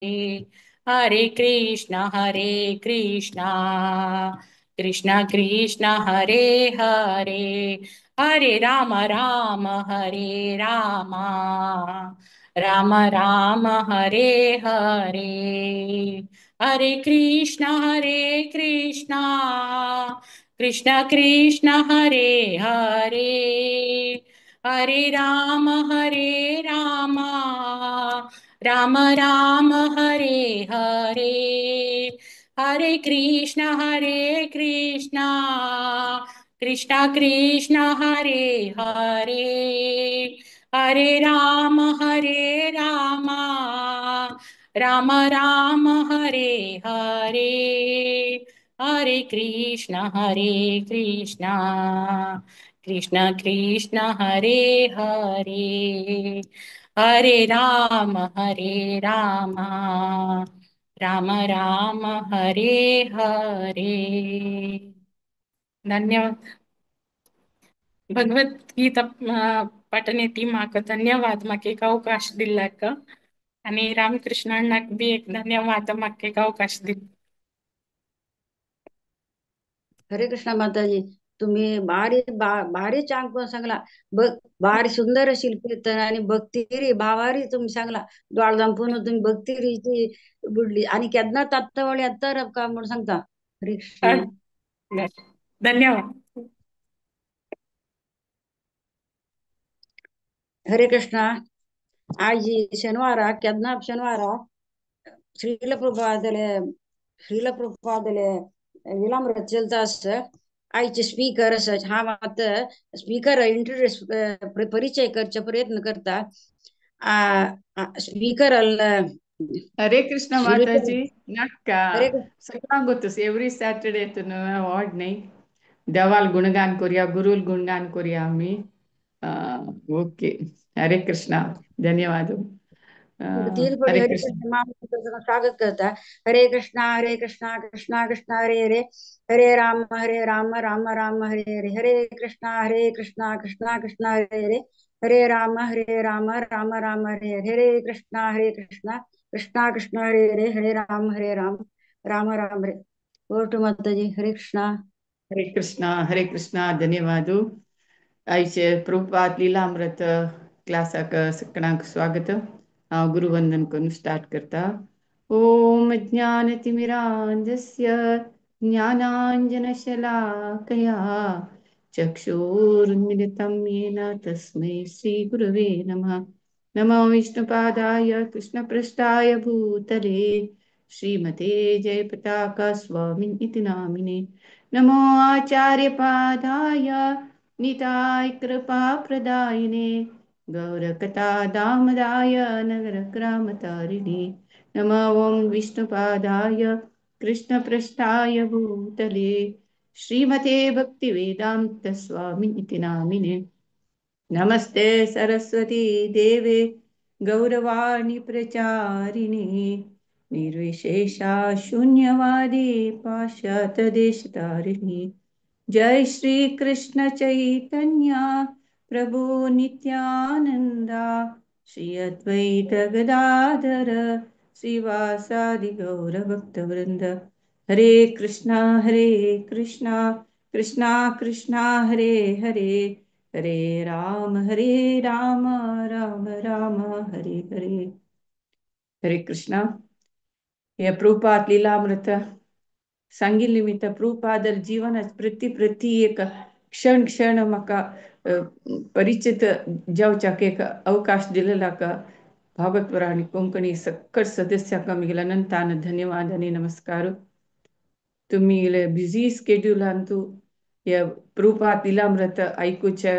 हरे कृष्ण हरे कृष्ण कृष्ण कृष्ण हरे हरे, हरे राम राम हरे राम, राम राम हरे हरे। हरे कृष्ण हरे कृष्ण कृष्ण कृष्ण हरे हरे, हरे राम हरे राम, राम राम हरे हरे। हरे कृष्ण हरे कृष्ण कृष्ण कृष्ण हरे हरे, हरे राम हरे राम, राम राम हरे हरे। हरे कृष्ण हरे कृष्ण कृष्ण कृष्ण हरे हरे, हरे राम हरे राम, राम राम हरे हरे। धन्यवाद। भगवत गीता पठने टीमाक धन्यवाद, म्हाका एक अवकाश दिल्ल्याक, आनी रामकृष्ण अण्णाक बी एक धन्यवाद, म्हाका एक अवकाश दिल्लो। हरे कृष्ण माताजी, तुम्ही भारी भारी चांग पण सांगला, भारी सुंदर शिल्पी आणि भक्तिरी भावारी तुम्ही सांगला, द्वाळ दांपून तुम्ही भक्तिरीची बुडली आणि केन्ना तात्तवळी तर का म्हणून सांगता। हरे कृष्ण, धन्यवाद। हरे कृष्ण। आज शनिवारा, केन्ना शनिवारा श्रील प्रभुपादले, श्रील प्रभुपादले विलामृत चलता आसा। आयचे स्पीकर आसा, हा मात स्पीकर इंट्रोड्यूस परिचय करचे प्रयत्न करता। स्पीकर हरे कृष्ण माताजी, नाका हरे सगळ्यांक गोतू एवरी सॅटरडे वार्ड न्ही, देवाल गुणगान करूया, गुरूल गुणगान करूया आमी। ओके, हरे कृष्णा, धन्यवाद। तीन हरे हरे कृष्ण। कृष्ण स्वागत करता। हरे कृष्णा हरे कृष्णा कृष्णा कृष्णा हरे हरे, हरे राम हरे राम राम राम हरे हरे, हरे कृष्णा हरे कृष्णा कृष्णा कृष्णा हरे हरे, हरे राम हरे राम राम राम हरे हरे, हरे कृष्णा हरे कृष्णा कृष्णा कृष्णा हरे हरे, हरे राम हरे राम राम राम हरे। ओवर टू माताजी। हरे कृष्णा। हरे कृष्णा हरे कृष्णा, धन्यवाद। आयचे प्रभुपाद लीलामृत क्लासाक सगळ्यांक स्वागत। हांव गुरुवंदन करून स्टार्ट करता। ओम ज्ञानतिमिरांधस्य ज्ञानांजनशलाकया चक्षुरुन्मीलितं येन तस्मै श्रीगुरवे नमः। नमो विष्णुपादाय कृष्णपृष्ठाय भूतले श्रीमते जयपताका स्वामिन् इति नामिने। नमो आचार्यपादाय निताय कृपाप्रदायिने गौरकथा दामदाय नगरग्रामतारिणे। नमो ॐ विष्णुपादाय कृष्णपृष्ठाय भूतले श्रीमते भक्तिवेदान्त स्वामिन् इति नामिने। नमस्ते सरस्वती देवे गौरवाणी प्रचारिणे निर्विशेषा शून्यवादी पाश्चात्यदेशतारिणे। जय श्री कृष्ण चैतन्य प्रभु नित्यानंदा श्री अद्वैत गदाधर श्रीवासादि गौर भक्तवृंद। हरे कृष्णा हरे कृष्णा कृष्णा कृष्णा हरे हरे, हरे राम हरे राम राम राम हरे हरे। हरे कृष्णा। हे प्रभुपाद लीलामृत सांगिल्ले निमित्त प्रभुपादर जीवन प्रति प्रति एक क्षण क्षण म्हाका परिचित जावच्याक एक अवकाश दिलेला का भागवत आणि कोंकणी सक्कट सदस्यांक म्हगेल्या अनंतान धन्यवाद आनी नमस्कार। तुमी बिजी स्केड्युलान तूं हे प्रभुपाद लीलामृत आयकुच्या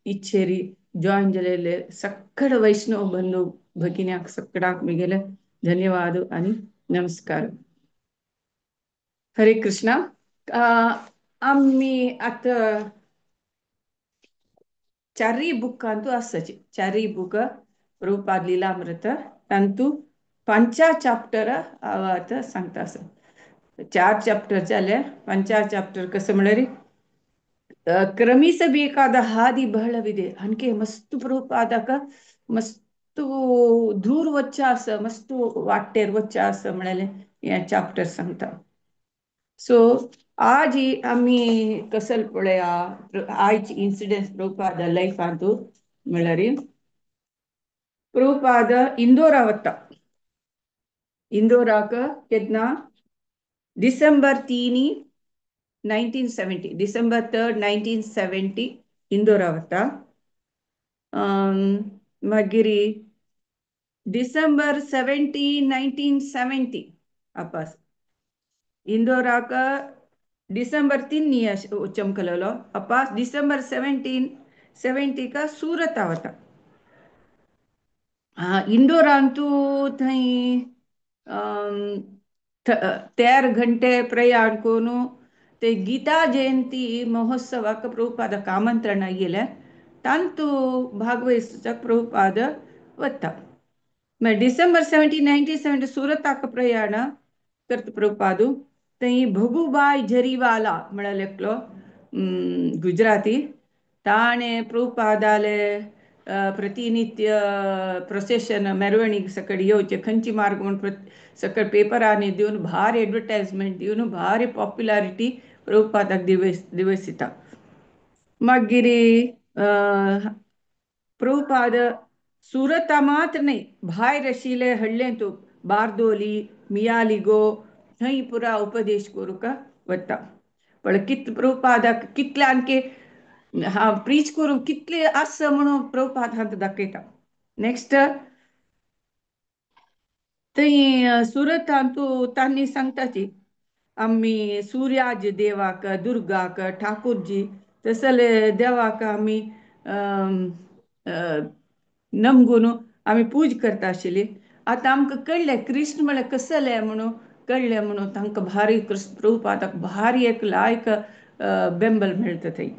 इच्छेरी जॉयन जालेले सक्कड वैष्णव बंधू भगिन्यांक सगळ्यांक म्हगेले धन्यवाद आनी नमस्कार। हरे कृष्णा। आमी आतां चारय बुकांतू आसाची, चारय बुक प्रभुपाद लीलामृत तांतू 5 चॅप्टर हांव आतां सांगता आसा। 4 चॅप्टर जाले, 5 चॅप्टर कसं म्हळ्यार ಕ್ರಮಿಸಬೇಕಾದ ಹಾದಿ ಬಹಳವಿದೆ. ಅನ್ಕೆ ಮಸ್ತು ಪ್ರಭುಪಾದಕ ಮಸ್ತು तूं दूर वच्चें आसा, मस्त वाटेर वच्चें आसा म्हळ्यार हें चॅप्टर सांगता. सो आज आमी कसल पळया आयज इन्सिडेंट्स प्रभुपाद लायफांतू म्हळ्यार प्रभुपाद इंदोरा वता. इंदोराक केन्ना डिसेंबर 3 1970, डिसेंबर 3 1970 इंदोरा वता. मागीर डिसेंबर 17 1970 आपास इंदोराक डिसेंबर 3 चमकलेलो अपास डिसेंबर 17 70 का सुरत वता. इंदोरांतू थंय 13 घंटे प्रयाण करून ते गीता जयंती महोत्सवाक प्रभुपादाक आमंत्रण गेले तांतू भागवहिसूचाक प्रभुपाद वता. मागीर डिसेंबर 17 1970 सुरताक प्रयाण करता प्रभुपादू. थंय भगुबाय झरीवाला म्हळ्यार एकलो गुजराती ताणें प्रभुपादाले प्रतिनित्य प्रोसेशन मेरवणीक सकयल येवचें खंयची मार्ग म्हूण सकयल पेपरांनी दिवन भारी एडवर्टायजमेंट दिवन भारी पॉप्युलरिटी प्रभुपादाक दिवसिता. मागीर प्रभुपाद सुरता मात्र न्हय भायर आशिल्ले हळ्ळेंतू बारदोली मियालिगो थंय पुरा उपदेश करूंक वता. पण कित प्रभुपादाक कितले आणखी हा प्रीच करूंक कितले आसा म्हणून प्रभुपाद हांत दाखयता. नेक्स्ट थंय सुरतांतू तांणी सांगताची आमी सूर्याज देवाक दुर्गाक ठाकूरजी तसले देवाक आमी नमगून आमी पूज करता आशिल्ली. आतां आमकां कळ्ळें कृष्ण म्हळ्यार कसलें म्हणून कळ्ळें म्हणून तांकां भारी कृष्ण प्रभुपादाक भारी एक लायक बेंबल मेळटा थंय.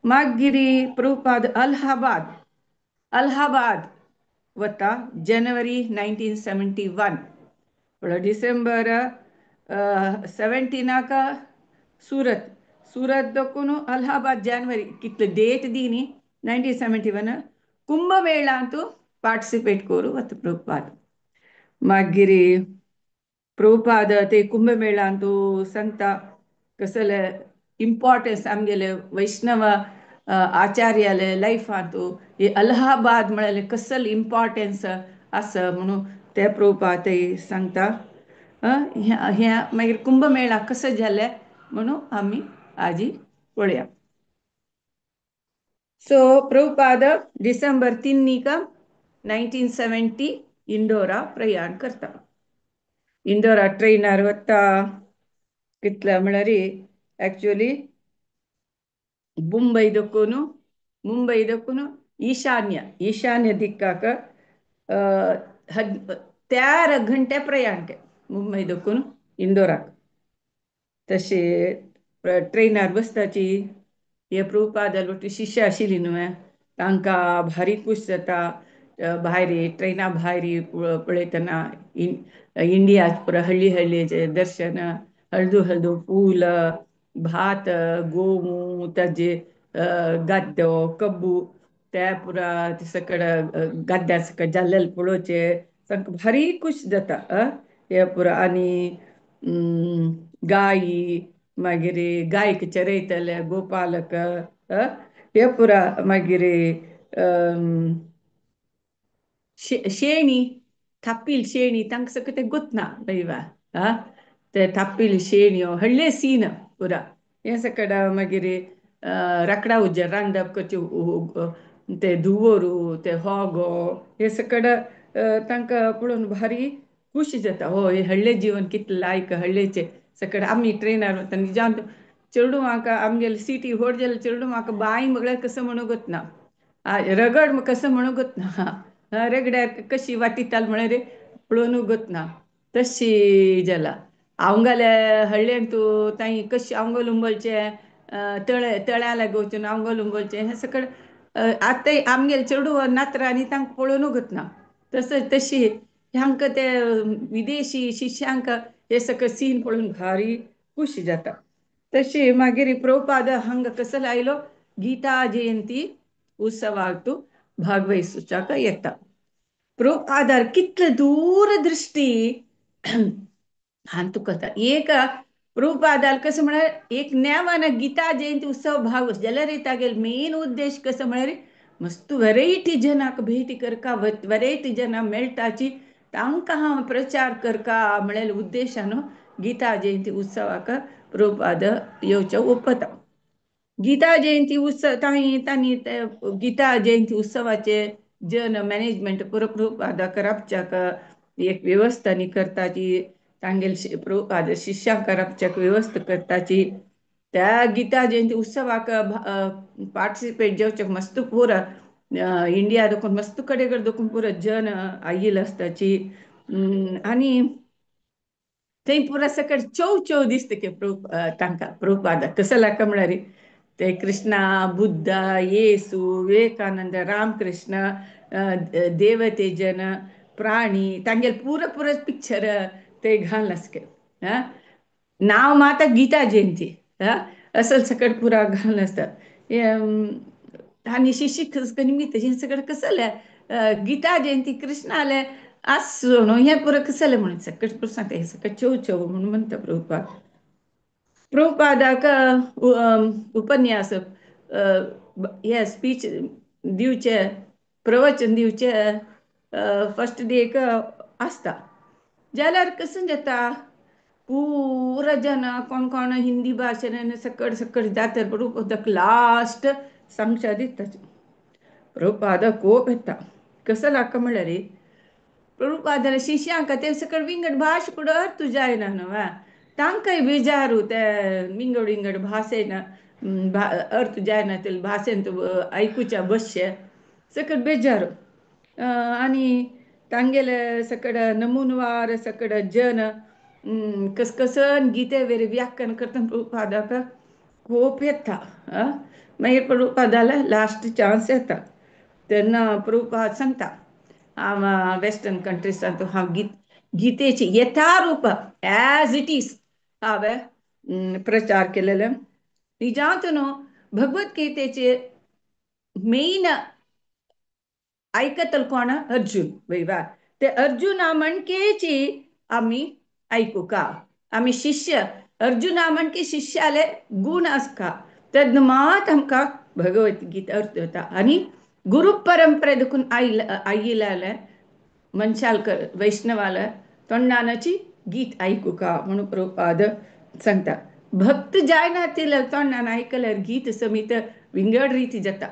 मागीर प्रभुपाद अलाहाबाद अलाहाबाद वता जनवरी 1971. म्हळ्यार डिसेंबर 17 सुरत सुरत दखून अलाहाबाद जानेवारी कितले डेट दी न्ही 1971 कुंभमेळांतू पार्टिसिपेट करूं वता प्रभुपाद. मागीर प्रभुपाद ते कुंभमेळांतू सांगता कसले इम्पॉर्टन्स आमगेले वैष्णव आचार्याले लायफांतू हे अलाहाबाद म्हळ्यार कसले इम्पॉर्टन्स आसा म्हणून ते प्रभुपाद ते सांगता. ह्या मागीर कुंभमेळा कसो जाले म्हणून आमी आजी पळया. सो प्रभुपाद डिसेंबर 3 1970 इंदोरा प्रयाण करता. इंदोरा ट्रेनार वता कितल्या म्हळ्यार एक्चुअली मुंबई दखून मुंबई दखून ईशान्य ईशान्य दिक्काक 13 घंटे प्रयाण के मुंबई दखून इंदोराक. तशें ट्रेनार बसताची हे प्रभुपादाल शिष्य आशिल्ली न्हू तांकां भारी खूश जाता भायर ट्रेना भायर पळयतना इंडिया पुरा हळ्ळी हळ्ळीचें दर्शन हळदू हळदू फूल भात गोमू ताजे गाद्यो कब्बू त्या पुरा सकड गाद्या सकड जाल्लेले पळोवचें तांकां भारी खूश जाता हे पुरा. आनी गायी मागीर गायक चरयतले गोपालक हे पुरा. मागीर शेणी थापील शेणी तांकां सगळें तें गोतना वयवा ते थापील शेणयो हळ्ळे सीन पुरा हें सकड. मागीर राकडा उज्जेर रांदप करचें ते धुवोरू ते होगो हे सकड तांकां पळोवन भारी खुशी जाता. हो हे हळ्ळे जीवन कितलें लायक हळ्ळेचें सकड. आमी ट्रेनार वता निजान चेडूं आमगेले सिटी व्हड जालें चेडूं म्हाका बांय म्हळ्यार कसो म्हणूंक गोतना रगड कसो म्हणूंक गोतना रगड्यार कशी वाटिताल म्हळ्यार पळोवनूय गोतना तशी जाला. अवंगाले हळ्ळेंतू तांय कशी अवंगल उंबलचें तळे तळ्या लागीं वचून अवंगल उंबलचें हें सकड आतां आमगेले चेडूं नातरांनी तांकां पळोवनूय गोतना तसो तशी हांकां ते विदेशी शिष्यांक हे सगळें सीन पळोवन भारी खुशी जाता. तशी मागीर प्रभुपाद हांगा कसो आयलो गीता जयंती उत्सवाक भागवहिसूचाक येता. प्रभुपादार कितले दूरदृष्टी हांव तुका कळटा. एक प्रभुपादार कसं म्हळ्यार एक नेमान गीता जयंती उत्सव भाग जाल्यार तागेलो मेन उद्देश कसो म्हळ्यार मस्त व्हरायटी जनाक भेटी करका, व्हरायटी जना मेळटाची, तांकां हांव प्रचार करका म्हळ्यार उद्देशान गीता जयंती उत्सवाक प्रभुपाद येवचें ओपता. गीता जयंती उत्सव तांणी गीता जयंती उत्सवाचे जन मॅनेजमेंट पुरो प्रभुपादा करपच्याक एक व्यवस्था नी करताची, तांगेल प्रभुपाद शिष्या करपच्याक व्यवस्था करताची. त्या गीता जयंती उत्सवाक पार्टिसिपेट जेवच्याक मस्त पुरा इंडिया देखून मस्त कडेन देखून पुरा जन आयिल्ले आसताची. आनी थंय पुरा सकट चोव चोव दिसता की तांकां प्रभुपादा कसो लाका म्हळ्यार ते कृष्णा, बुद्धा, येसू, विवेकानंद, रामकृष्ण, देवते जन, प्राणी तांगेले पुरा पुरा पिक्चर ते घालून आसके. नांव माता गीता जयंती असल सकट पुरा घालून आसता. आनी शिष्य निमित्त हें सगळें कसलें गीता जयंती कृष्णाले आसूं न्हू हें पुरो कसलें म्हणून सकट पुरो सांगता, हें सकट चोव चोव म्हणून म्हणटा प्रभुपाद. प्रभुपादाक उपन्यास हे स्पीच दिवचे, प्रवचन दिवचे फर्स्ट डेक आसता. जाल्यार कसं जाता पुरा जन कोण कोण हिंदी भाशेन सकट सकट जाता, प्रभुपादाक लास्ट सांगच्या दिता. प्रभुपादा कोप येता. कसो लाका म्हळ्यार प्रभुपादाल्या शिष्यांक ते सकट विंगड भाश कूड अर्थ जायना न्हू, तांकांय बेजारू ते विंगड विंगड भाशेन अर्थ जायना ते भाशेन आयकुच्या बसचे सकट बेजारू. आनी तांगेले सकट नमुनवार सकट जन कसकसन गीते वेरे व्याख्यान करतना प्रभुपादाक कोप येता. मागीर प्रभुपादाला लास्ट चान्स येता तेन्ना प्रभुपाद सांगता, हांव वेस्टर्न कंट्रीजांत हांव गीतेची यथारूप एज it is हांवें प्रचार केलेले. निजांत न्हू भगवद्गीतेचे मेन आयकतल कोण अर्जुन वयवा, ते अर्जुना म्हणकेची आमी आयकुका, आमी शिष्य अर्जुना म्हणके शिष्याले गुण आसका तेन्ना मात आमकां भगवद्गीता अर्थ येता. आनी गुरु परंपरे देखून आयिल्ले मनशाल वैष्णवाले तोंडानाची गीत आयकुका म्हणून प्रभुपाद सांगता. भक्त जायना तिले तोंडान आयकल्यार गीत समीत विंगड रिती जाता,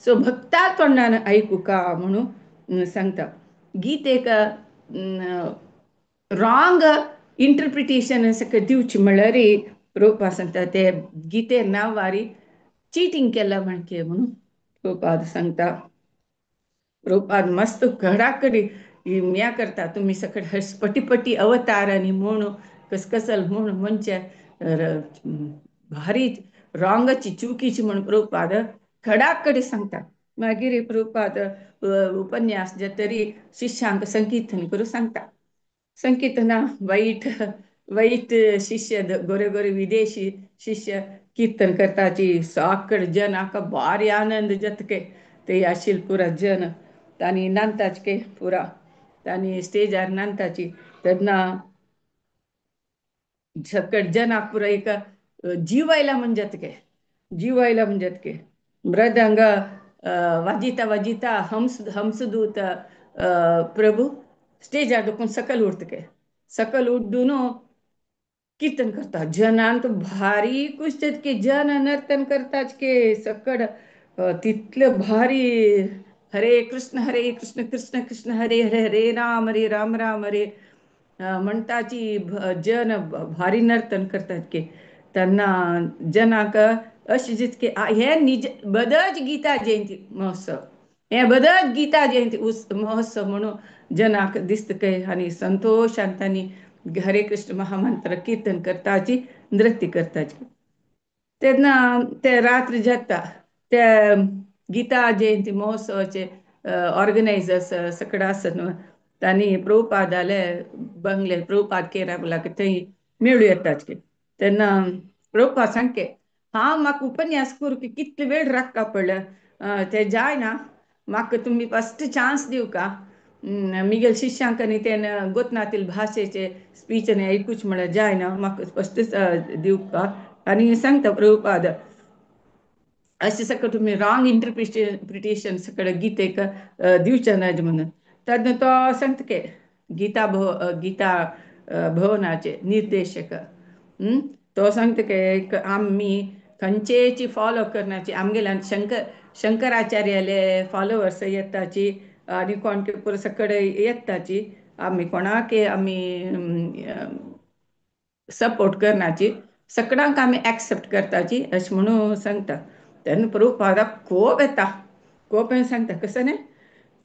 सो भक्ता तोंडान आयकुका म्हणून सांगता. गीत एक रॉंग इंटरप्रिटेशन सगळें दिवची म्हणल्यार प्रभुपाद सांगता ते गीते नांवारी चिटींग केला म्हणके म्हणून प्रभुपाद सांगता. प्रभुपाद मस्त घडाकडी म्या करता, तुमी सगळे पटी अवतार आनी म्हणून कसकसल म्हणून म्हणजे भारी रॉंगाची चुकीची म्हणून प्रभुपाद खडाकडी सांगता. मागीर प्रभुपाद उपन्यास जे तरी शिष्यांक संकीर्तन करून सांगता. संकीर्तना वाईट वाईट शिष्य गोरे गोरे विदेशी शिष्य कीर्तन करताची साकड जन आका भारी आनंद जतके ते आशिल पुरा जन तांणी नांदताच के पुरा तांणी स्टेजार नांदताची तेन्ना सकट जनाक पुरा एक जीव आयला म्हणजात के, जीव आयला म्हणजात के. मृदंग वाजिता वाजिता हंस हंसदूत प्रभू स्टेजार देखून सकल उठत के, सकल उड्डून कीर्तन करता. जनान तो भारी खुश जात की जन नर्तन करताच के सकड तितले भारी हरे कृष्ण कृष्ण कृष्ण हरे हरे हरे राम राम राम हरे म्हणताची जन भारी नर्तन करतात की त्यांना जनाक अशें जितके हे निज बदच गीता जयंती महोत्सव, हे बदच गीता जयंती महोत्सव म्हणून जनाक दिसता काय आनी संतोशान तांणी हरे कृष्ण महामंत्र कीर्तन करताची नृत्य करताची. तेन्ना ते रात्र जाता ते गीता जयंती महोत्सवाचे ऑर्गनायझर्स सगळे आसत न्हू तांणी प्रभुपादाले बंगले प्रभुपाद केराक थंय मेळूं येताच की. तेन्ना प्रभुपाद सांगके हांव म्हाका उपन्यास करूंक कितले वेळ राखका पडले ते जायना, म्हाका तुमी फस्ट चान्स दिवका. मिगेल शिष्यांक आनी तेन गोतनातील भाशेचे स्पीच आनी आयकूच म्हळ्यार जायना, म्हाका स्पश्टच दिवका. आनी सांगता प्रभुपाद अशें सगळें तुमी रॉंग इंटरप्रिटेशन सगळें गीतेक दिवचें ना म्हणून. तेन्ना तो सांगता की गीता भव गीता भवनाचे निर्देशक तो सांगता की आमी खंयचेची फॉलो करण्याची आमगेल्या शंकराचार्याले फॉलोवर्स येताची आनी कोण पुरो सगळे येताची, आमी कोणाक आमी सपोर्ट करण्याची, सगळ्यांक आमी एक्सेप्ट करताची अशें म्हणून सांगता. तेन्ना प्रभुपादाक कोप येता, कोप येवन सांगता कसो न्ही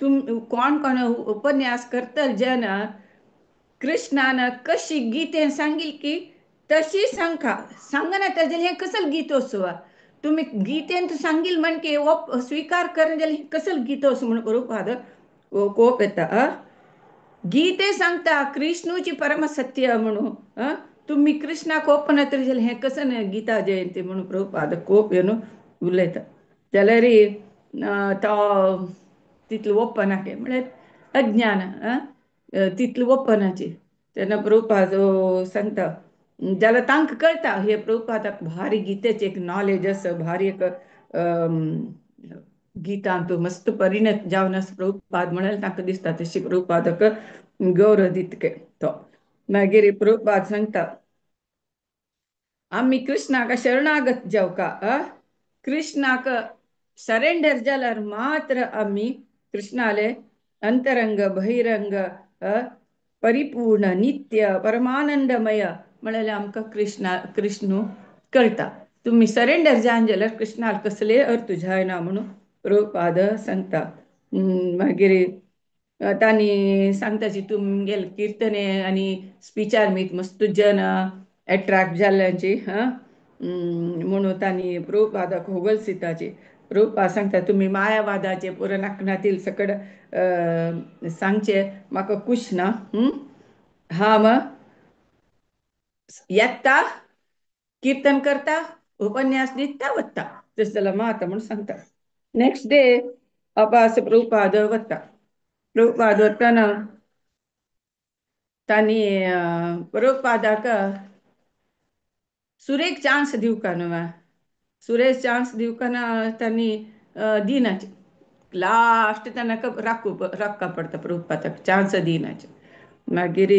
तुम कोण कोण उपन्यास करतले जेन्ना कृष्णान कशी गीतेन सांगील की तशी सांगका, सांगना तर जाल्यार हें कसल गीतोत्सव, तुमी गीतेन सांगील म्हण की स्विकार करना जाल्यार कसल गीतोत्सव म्हणून प्रभुपाद कोप येता. गीते सांगता कृष्णूची परमसत्य म्हणून, तुमी कृष्णाक ओपन तर जाल्यार हें कसं गीता जयंती म्हणून प्रभुपाद कोप येवन उलयता. जाल्यार तो तितलो ओपनाक म्हळ्यार अज्ञान तितलो ओपनाची. तेन्ना प्रभुपाद सांगता जाल्यार तांकां कळटा हे प्रभुपादाक भारी गीतेचें एक नॉलेज आसा, भारी एक गीतांत मस्त परिणत जावन आसा प्रभुपाद म्हळ्यार तांकां दिसता तशी प्रभुपादाक गौरव दितके तो. मागीर प्रभुपाद सांगता आमी कृष्णाक शरणागत जावका, कृष्णाक सरेंडर जाल्यार मात्र आमी कृष्णाले अंतरंग बहिरंग परिपूर्ण नित्य परमानंदमय म्हळ्यार आमकां कृष्णा कृष्णू कळटा. तुमी सरेंडर जावन जाल्यार कृष्णाक कसले अर्थ जायना म्हणून प्रभुपाद सांगता. मागीर तांणी सांगता की तुमगेले किर्तने आनी स्पिचार मीत मस्त जन एट्रॅक्ट जाल्ल्यांची म्हणून तांणी प्रभुपादाक होगलसिताची. प्रभुपाद सांगता तुमी मायावादाचे पुरो नाकनातील सकड सांगचे म्हाका खुश ना, हांव येता किर्तन करता उपन्यास दिता वता तशें जाल्यार माता म्हणून सांगता. नेक्स्ट डे अपास प्रभुपाद वता. प्रभुपाद वतना तांणी प्रभुपादाक सुरेक चान्स दिवका न्हू, सुरेश चान्स दिवकना तांणी दिनाचे, लास्ट तांकां राखू राखपा पडटा प्रभुपादाक चान्स दिनाचे. मागीर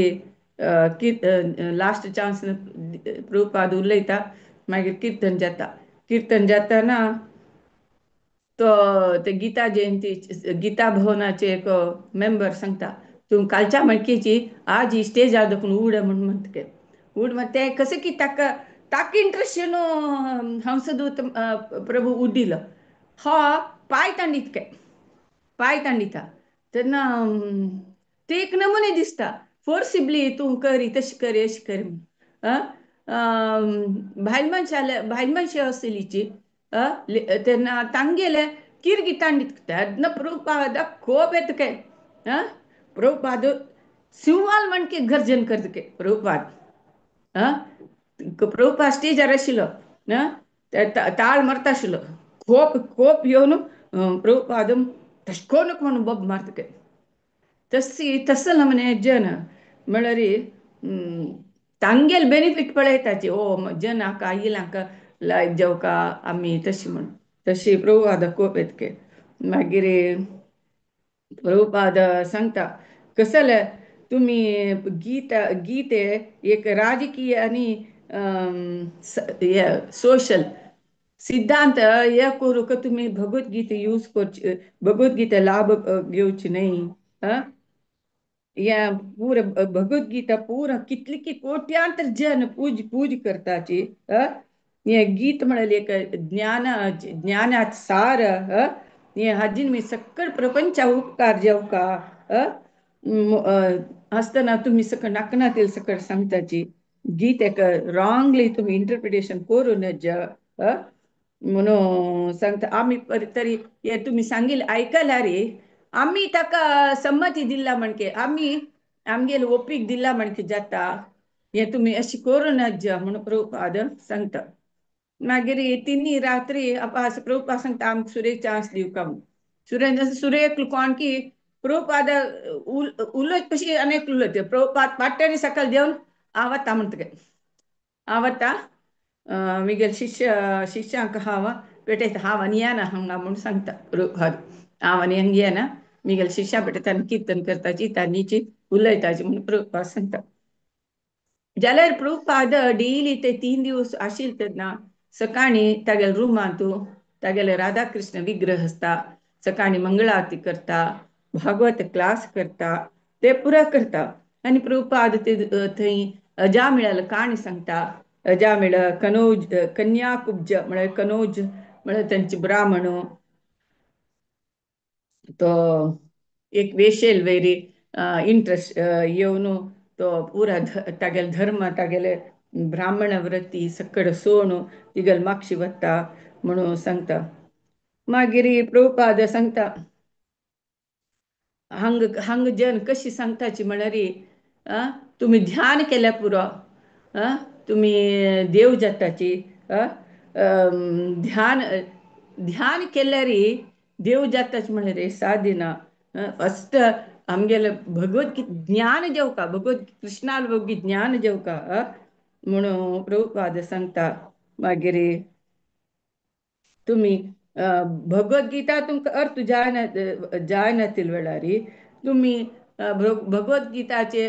लास्ट चान्स प्रभुपाद उलयता, मागीर किर्तन जाता. किर्तन जाताना तो ते गीता जयंती गीता भवनाचे एक मेंबर सांगता तूं कालच्या मणकेची आज ही स्टेजार दाखोवन उड म्हूण म्हणटा उड. मग ते कशें की ताका ताका इंट्रस्ट न्हू हंसदूत प्रभू उड्डिलो हा पांय तांडीत काय पांय तांडिता तेन्ना ते एक नमुने दिसता फोर्सिबली तूं करी तशें करी अशें करी म्हूण. भायल मनशाले भायल मनशां आसलीची तेन्ना तांगेले किर्गी तांडीत तेन्ना प्रभुपादाक कोप येता काय, प्रभुपाद सिंवाल म्हणके गर्जन करता काय प्रभुपाद. प्रभुपाद स्टेजार आशिल्लो ताळ मारता आशिल्लो, कोप कोप येवन प्रभुपाद तशें कोण म्हणून बोब मारता काय. तशी तसो नमने जन म्हळ्यार तांगेल बेनिफीट पळयताची ओ जन हाका आयिल्ल्यांक लायक जेवका आमी तशी म्हण तशी प्रभुपाद कोप येतके. मागीर प्रभुपाद सांगता कसले तुमी गीता गीते एक राजकीय आनी सोशल सिद्धांत हे करूंक तुमी भगवद्गीता यूज करची, भगवद्गीता लाभ घेवची न्हय. या पूरा भगवद्गीता पूरा कितली की कोट्यांतर जन पूज पूज करताची. हे गीत म्हळ्यार एक ज्ञान ज्ञानात सार, हे हाजीन मी सकळ प्रपंचा उपकार जेवका आसतना तुमी सकळ नाकनातील सकळ सांगताची गीत एक रॉंगली तुमी इंटरप्रिटेशन करूं नज म्हणून सांगता. आमी तरी हे तुमी सांगील आयकल्यार आमी ताका संमती दिला म्हणके आमी आमगेले ओपीक दिला म्हणके जाता, हे तुमी अशें करूं नज म्हणून प्रभुपाद सांगता. मागीर तिन्ही रात्री अपास प्रभुपाद सांगता आमकां सुरेक चान्स दिवका म्हणून. सुरेक कोण की प्रभुपाद उलयत कशी अनेक उलयत. प्रभुपाद पाट्यानी सकाळ जेवन आवता म्हणटा आवता मिगेल शिष्य शिष्यांक हांव पेटयता, हांव आनी येना हांगा म्हूण सांगता प्रभुपाद. हांव आनी हांगा येना, मिगेल शिष्या पेटयता आनी कीर्तन करताची तांची उलयताची म्हूण प्रभुपाद सांगता. जाल्यार प्रभुपाद डेली ते 3 दिवस आशिल्ले तेन्ना सकाळीं तागेल्या रुमांतू तागेले राधाकृष्ण विग्रह आसता, सकाळीं मंगळ आरती करता, भागवत क्लास करता, ते पुरा करता. आनी प्रभुपाद ते थंय अजामिळाल काणी सांगता. अजामिळ कनौज कन्याकुब्ज म्हळ्यार कनौज म्हळ्यार तांचे ब्राह्मण तो एक वेशेल वैरी इंट्रस्ट येवन तो पुरा तागेले धर्म तागेले ब्राह्मण वृत्ती सकड सोणू तिगेल मागशी वता म्हणून सांगता. मागीर प्रभुपाद सांगता हांग हांग जन कशी सांगताची म्हळ्यार तुमी ध्यान केल्या पुरो, तुमी देव जाताची, ध्यान ध्यान केल्यार देव जाताची म्हळ्यार सादी ना. फस्ट आमगेले भगवद्गीता ज्ञान जेवका, भगवत कृष्णाल भगवत ज्ञान जेवका म्हणून प्रभुपाद सांगता. मागीर तुमी भगवद्गीता तुमकां अर्थ जायना जायना वेळार तुमी भगवद्गीताचे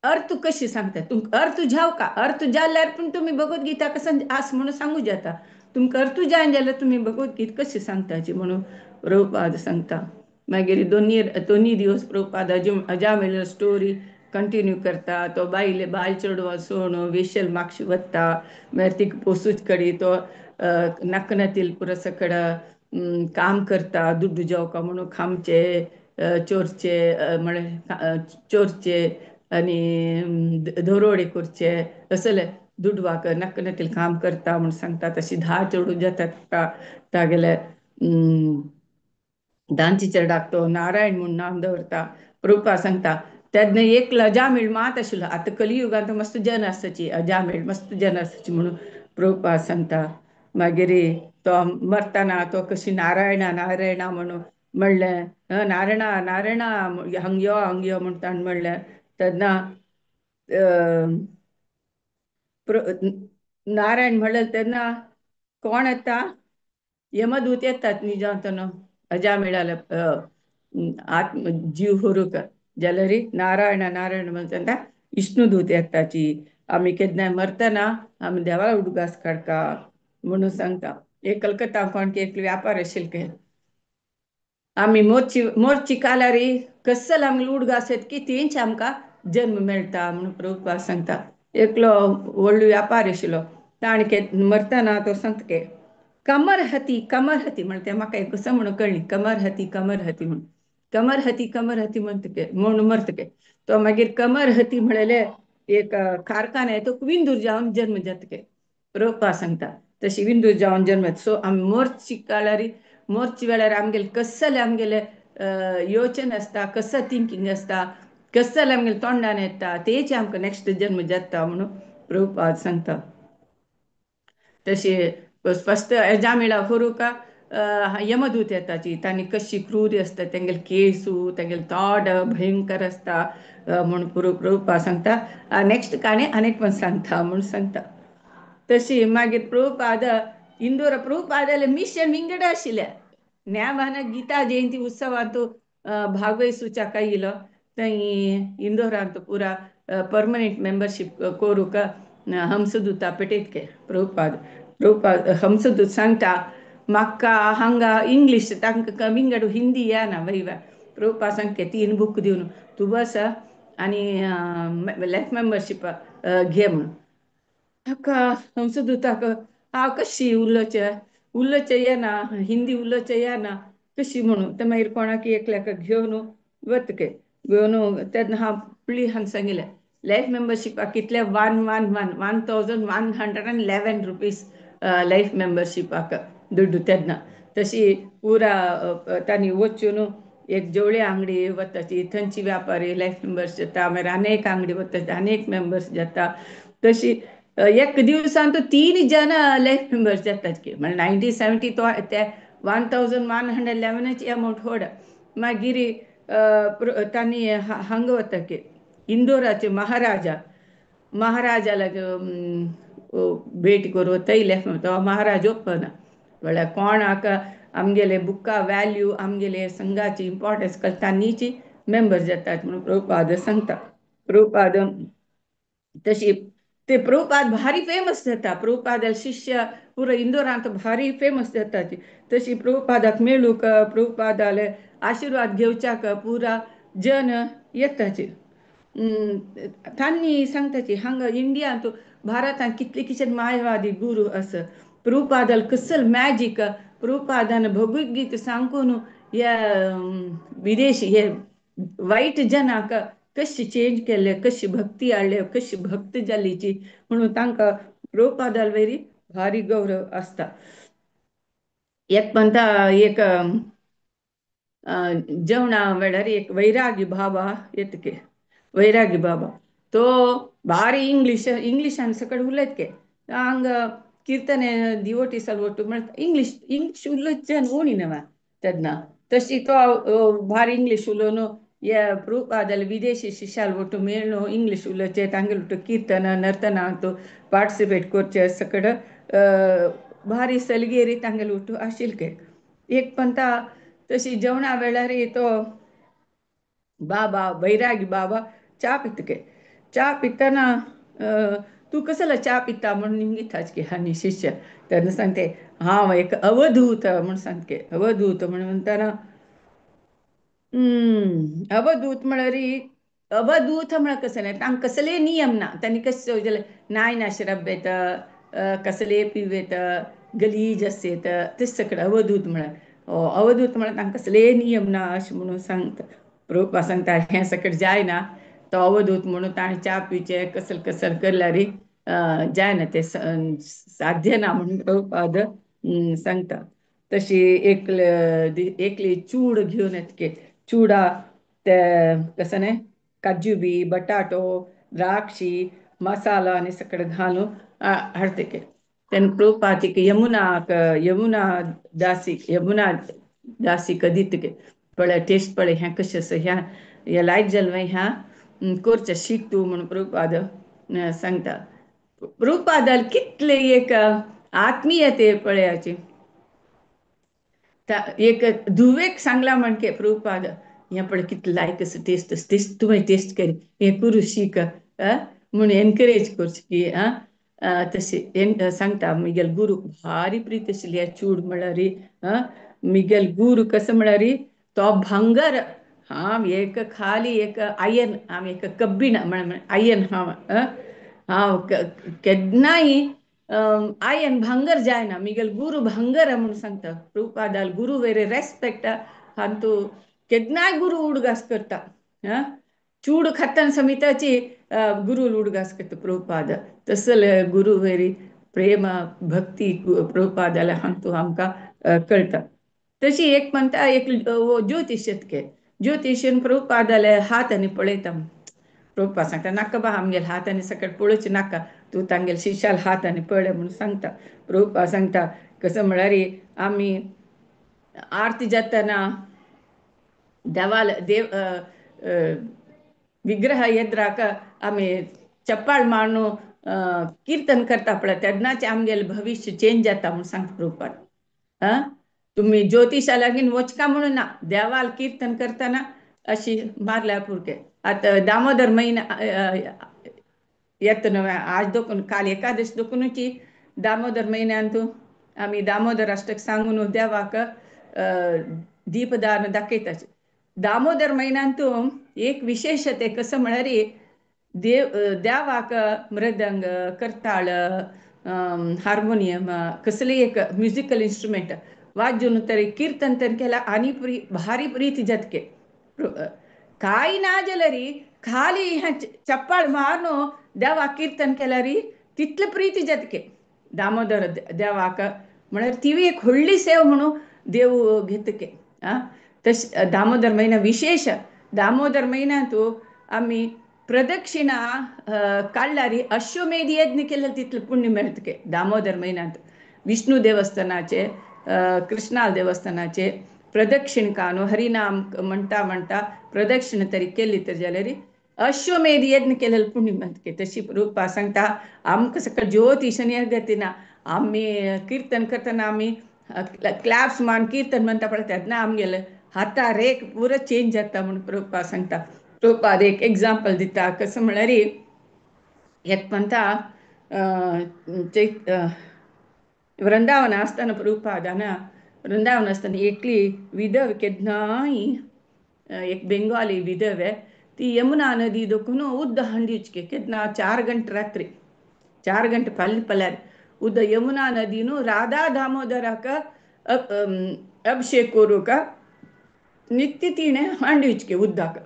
अर्थ कशी सांगता, तुमकां अर्थ जावका, अर्थ जाल्यार पूण तुमी भगवद्गीता कसं आस म्हणून सांगू जाता. तुमकां अर्थ जायना जाल्यार तुमी भगवद्गीता कशी सांगताची म्हणून प्रभुपाद सांगता. मागीर दोनी दोनी दिवस प्रभुपाद अजामेल स्टोरी कंटिन्यू करता. तो बायले बायल चेडवां सोण वेशल मागशी वता, मागीर तिका पोसूच कडी तो नकनतील पुरो सकड काम करता, दुड्डू जेवका म्हणून खामचे चोरचे म्हळ्यार चोरचे आनी दरोडे करचे असले दुडवाक नकनतील काम करता म्हूण सांगता. तशी 10 चेडूं जातात तागेले दांची चेरडाक तो नारायण म्हूण नांव दवरता. प्रभुपाद सांगता तेन्ना एक अजामेळ मात आशिल्लो. आतां कलियुगांत मस्त जन आसची अजामेळ मस्त जन आसची म्हणून प्रभुपाद सांगता. मागीर तो मरतना तो कशी नारायणा नारायणा म्हणून म्हणलें, नारायणा नारायणा हांग यो हांग यो म्हूण ताणें म्हणलें. तेन्ना नारायण म्हणलें तेन्ना कोण येता, यमदूत येतात निजांतन अजामेळाले आत्म जीव व्हरूंक. जाल्यार नारायण नारायण म्हणटा विष्णुदूत येताची, आमी केन्नाय मरतना आमी देवा उडगास काडका म्हणून सांगता. एक कलकत्ता कोण एक व्यापार आशिल्ले आमी मोरची मोरची कालारी कसल आमगे उडगास येत की तेंच आमकां जन्म मेळटा म्हणून प्रभुपाद सांगता. एकलो व्हडलो व्यापार आशिल्लो ताणें मरतना तो सांगता के कमर हती कमर हती म्हणटा म्हाका एक कसो म्हणून कळ्ळी कमर हती कमर हती म्हणून कमर हती कमर हती म्हणटके म्हणून मरतके तो मागीर कमर हती म्हणले एक कारखाना तो विंदूर जावन जन्म जातके प्रभुपाद सांगता. तशी विंदूर जावन जन्म. सो आमी मोरची काळारी मोरची वेळार आमगेले कसले आमगेले योचन आसता, कसं थिंकींग आसता, कसले आमगेले तोंडान येता तेच आमकां नेक्स्ट जन्म जाता म्हणून प्रभुपाद सांगता. तशी फस्ट अजामेळा व्हरूंक यमदूत येताची तांणी कशी क्रूर आसता, तेंगेले केसू तेंगेले तोंड भयंकर आसता म्हूण प्रभुपाद सांगता. नेक्स्ट काणी अनेक पण सांगता म्हूण सांगता. तशी मागीर प्रभुपाद इंदोर प्रभुपादाले मिशन विंगड आशिल्लें. न्यामान गीता जयंती उत्सवांत भागवहिसूच्याक येयलो थंय इंदोरांत पुरा परमनंट मेंबरशीप करूंक हंसदूता पेटयतके प्रभुपाद. प्रभुपाद हंसदूत सांगता म्हाका हांगा इंग्लीश तांकां विंगड हिंदी येना वयवा. प्रभुपाद सांगता 3 बूक दिवन तूं बस आनी लायफ मेंबरशीप घे म्हणून. ताका हंसदूताक हांव कशी उलोवचें उलोवचें येना, हिंदी उलोवचें येना कशी म्हणून. ते मागीर कोणाक एकल्याक घेवन वतके घेवन तेन्ना हांव प्ली हांगा सांगिल्लें लायफ मेंबरशिपाक कितले 1 1 1 1111 रुपीज लायफ मेंबरशिपाक दुड्डू तेन्ना. तशी पुरा तांणी वचून एक जवळी आंगडी वताची थंयची व्यापारी लायफ मेंबर्स जाता, मागीर अनेक आंगडी वताची अनेक मेंबर्स जाता. तशी एक दिवसान तो 3 जण लायफ मेंबर्स जातात की म्हळ्यार 1970 तो ते 1111 अमावंट व्हड. मागीर तांणी हांगा वता की इंदोराचे महाराजा महाराजाला भेट करूं तयले तो महाराज ओपना म्हळ्यार कोणाक आमगेले बुका व्हॅल्यू आमगेले संघाची इम्पॉर्टन्स कळटा मेंबर जातात म्हणून प्रभुपाद सांगता. प्रभुपाद तशी ते प्रभुपाद भारी फेमस जाता. प्रभुपादाल शिष्य पुरो इंदोरांत भारी फेमस जाता. तशी प्रभुपादाक मेळूंक प्रभुपादाले आशिर्वाद घेवच्याक पुरा जन येताची. तांणी सांगताची हांगा इंडियांत भारतांत कितले कितें मायवादी गुरू आसा. प्रभुपादाल कसल मॅजीक प्रभुपादान भगवद्गीता सांगून ह्या विदेशी हे वायट जनाक कशी चेंज केले कशी भक्ती हाडले कशी भक्त जालीची म्हणून तांकां प्रभुपादाल वेरी भारी गौरव आसता. एक म्हणटा एक जेवणा वेळार एक वैरागी बाबा येतके वैरागी बाबा तो भारी इंग्लीश इंग्लिशान सकट उलयत के हांगा कीर्तने दिवोटी सलवटू म्हळ्यार इंग्लीश इंग्लीश उलोवच्यान ओणिनवा तेन्ना तशी तो भारी इंग्लीश उलोवन हे प्रभुपादाले विदेशी शिष्याल ಒಟ್ಟು ಮೇಳ್ನು ಇಂಗ್ಲೀಷ್ ಉಲೋಚೆ तांगेले ಒಟ್ಟು ಕೀರ್ತನ ನರ್ತನ ಅಂತು ಪಾರ್ಟಿಸಿಪೇಟ್ करचे सकट भारी सलगेरी तांगेले ಒಟ್ಟು आशिल्ले. एक पंता तशी जेवणा वेळार तो बाबा बैरागी बाबा च्या पितके च्या पिताना तूं कसला च्या पिता म्हणून निमगिताच की आनी शिष्य तेन्ना सांगते हांव एक अवधूत म्हणून सांगते. अवधूत म्हणून म्हणटाना अवधूत म्हळ्यार अवधूत म्हळ्यार कसलें तांकां कसले नियम ना. तांणी कशें जाल्यार नाय ना शराब येता कसले पिवेत गलीज आसयत तें सगळें अवधूत म्हळ्यार अवधूत म्हळ्यार तांकां कसले नियम ना अशें म्हणून सांगता. प्रभुपाद सांगता हें सगळें जायना तो अवधूत म्हणून ताणें च्या पिवचें कसल कसल करल्यार जायना तें साध्य ना म्हणून प्रभुपाद सांगता. तशी एकली चूड घेवन येतके चुडा ते कसं न्ही काजू बी बटाटो द्राक्षी मसाला आनी सगळें घालून हाडतके. तेन्ना प्रभुपाद यमुनाक यमुना दासी यमुना दासी कदीतके पळय टेस्ट पळय हें कशें आसा ह्या हें लायक जालें ह्या करचें शीक तूं म्हणून प्रभुपाद सांगता. प्रभुपादाल कितले एक आत्मीयते पळयाची. एक धुवेक सांगला म्हणके प्रभुपाद हें पळय कितलें लायक आसा टेस्ट टेस्ट तुवें टेस्ट कर हें करूं शीक म्हूण एनकरेज करचें की आं तशें सांगता. मिगेल गुरू भारी प्रीत आशिल्ली ह्या चूड म्हळ्यार मिगेल गुरू कसो म्हळ्यार तो भांगर हांव एक खाली एक आयन हांव एक कब्बीण म्हळ्यार आयन हांव हांव केन्नाय आयन भांगर जायना मिगेल गुरू भांगर म्हणून सांगता. प्रभुपादाल गुरू वेरी रेस्पेक्ट हांतू केन्नाय गुरू उडगास करता. चूड खातान समिताची गुरू उडगास करता प्रभुपाद. तसले गुरू वेरी प्रेम भक्ती प्रभुपादाला हांतू आमकां कळटा. तशी एक म्हणटा एक ज्योतिश येतके ज्योतिशीन प्रभुपादाले हात आनी पळयता. प्रभुपाद सांगता नाका बा आमगेले हात आनी सकट पळोवचें नाका तूं तांगेले शिष्याल हात आनी पळय म्हणून सांगता. प्रभुपाद सांगता कसं म्हळ्यार आमी आरती जातना देवाल देव विग्रह येद्राक आमी चप्पाळ मारून कीर्तन करता पळय तेन्नाच आमगेलें भविश्य चेंज जाता म्हणून सांगता प्रभुपाद. आं तुम्ही ज्योतिशा लागीं वचका म्हणून ना देवाल कीर्तन करतना अशी मारल्या पुरके. आतां दामोदर म्हयना येता न्हय आज दोकून काल एकादश दोकुनूच दामोदर म्हयन्यांत आमी दामोदर अष्टक सांगून देवाक दीपदान दाखयता. दामोदर म्हयन्यांत एक विशेशते कसं म्हळ्यार देव देवाक मृदंग करताळ हार्मोनियम कसले एक म्युजिकल इन्स्ट्रुमेंट वाजून तरी कीर्तन तर केला आनी भारी प्रीती जातके. काय ना जाल्यार खाली हें चप्पाळ मारून देवाक कीर्तन केल्यार तितले प्रीती जातके दामोदर देवाक म्हळ्यार तिवूय एक व्हडली सेव म्हणून देव घेतके. आं तशें दामोदर म्हयना विशेश दामोदर म्हयन्यांत आमी प्रदक्षिणा काडल्यार अश्वमेध यज्ञ केल्यार तितलें पुण्य मेळतके दामोदर म्हयन्यांत. विष्णू देवस्थानाचे कृष्णा देवस्थानाचे प्रदक्षिणकानो हरिनाम म्हणटा म्हणटा प्रदक्षिण तरी केली तर जाल्यार अश्वमेध यज्ञ केलेलं पुण्य म्हणते. तशी रूपा सांगता आमकां सकाळ ज्योतिषानी गतीना आमी कीर्तन करतना आमी क्लॅप्स मान कीर्तन म्हणटा पळय तेन्ना आमगेले हाता रेख पुरो चेंज जाता म्हणून प्रभुपाद सांगता. प्रभुपाद एक एग्जाम्पल दिता कसं म्हळ्यार एक म्हणटा वृंदावन आसतना प्रभुपादान वृंदावन आसतना एकली विधव केन्नाय एक बेंगाली विधव ती यमुना नदी दोखून उद्द हंडिचके केन्ना 4 गंटे रात्री 4 गंटे पल्ले पल्यार उद्द यमुना नदीनु राधा दामोदराक अभिषेक करूंक नित्य तिणें हांडिवचके उद्दाक.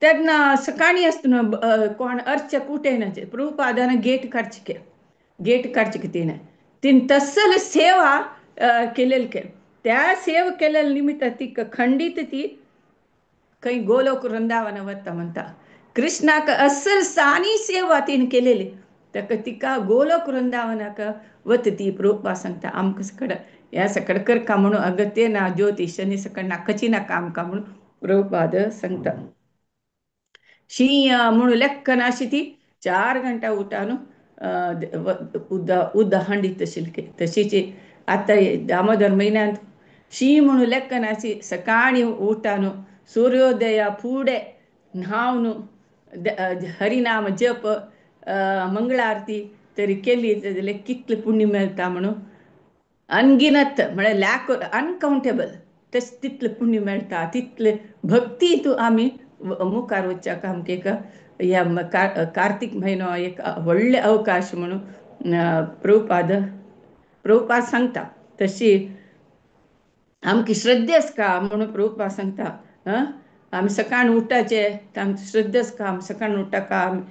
तेन्ना सकाळी आसतना कोण अर्चक उठयनाचे प्रभुपादान गेट काडचके गेट काडचके तिणें तिणें तसल सेवा केलेली के त्या सेवा केलेल्या निमित्त तिका खंडीत ती खंय गोलोक वृंदावन वता म्हणटा. कृष्णाक असल सानी सेवा तिणें केलेली ताका तिका गोलोक वृंदावनाक वता ती. प्रभुपाद सांगता आमकां सकड ह्या सकड करका म्हणून अगत्य ना ज्योतिषानी सकड नाकची नाका आमकां म्हणून प्रभुपाद सांगता. शीं म्हणून लेक्कना अशी ती 4 घंटा उठान उद्द हांडीत तशी तशीच आतां दामोदर म्हयन्यांत शीं म्हणून लेक्कनाशी सकाळी उठान सूर्योदया फुडें न्हावन हरिनाम जप मंगळारती तरी केली जाल्यार कितलें पुण्य मेळटा म्हणून अनगिनत म्हळ्यार लाख अनकाउंटेबल तशें तितलें पुण्य मेळटा. तितलें भक्ती तूं आमी मुखार वचच्याक आमकां एक ह्या कार्तीक म्हयनो एक व्हडले अवकाश म्हणून प्रभुपाद प्रभुपाद सांगता. तशी आमकी श्रद्धा आसका म्हणून प्रभुपाद सांगता. आमी सकाळ उठाचे आमची श्रद्धा आसका आमी सकाळ उठाका आमी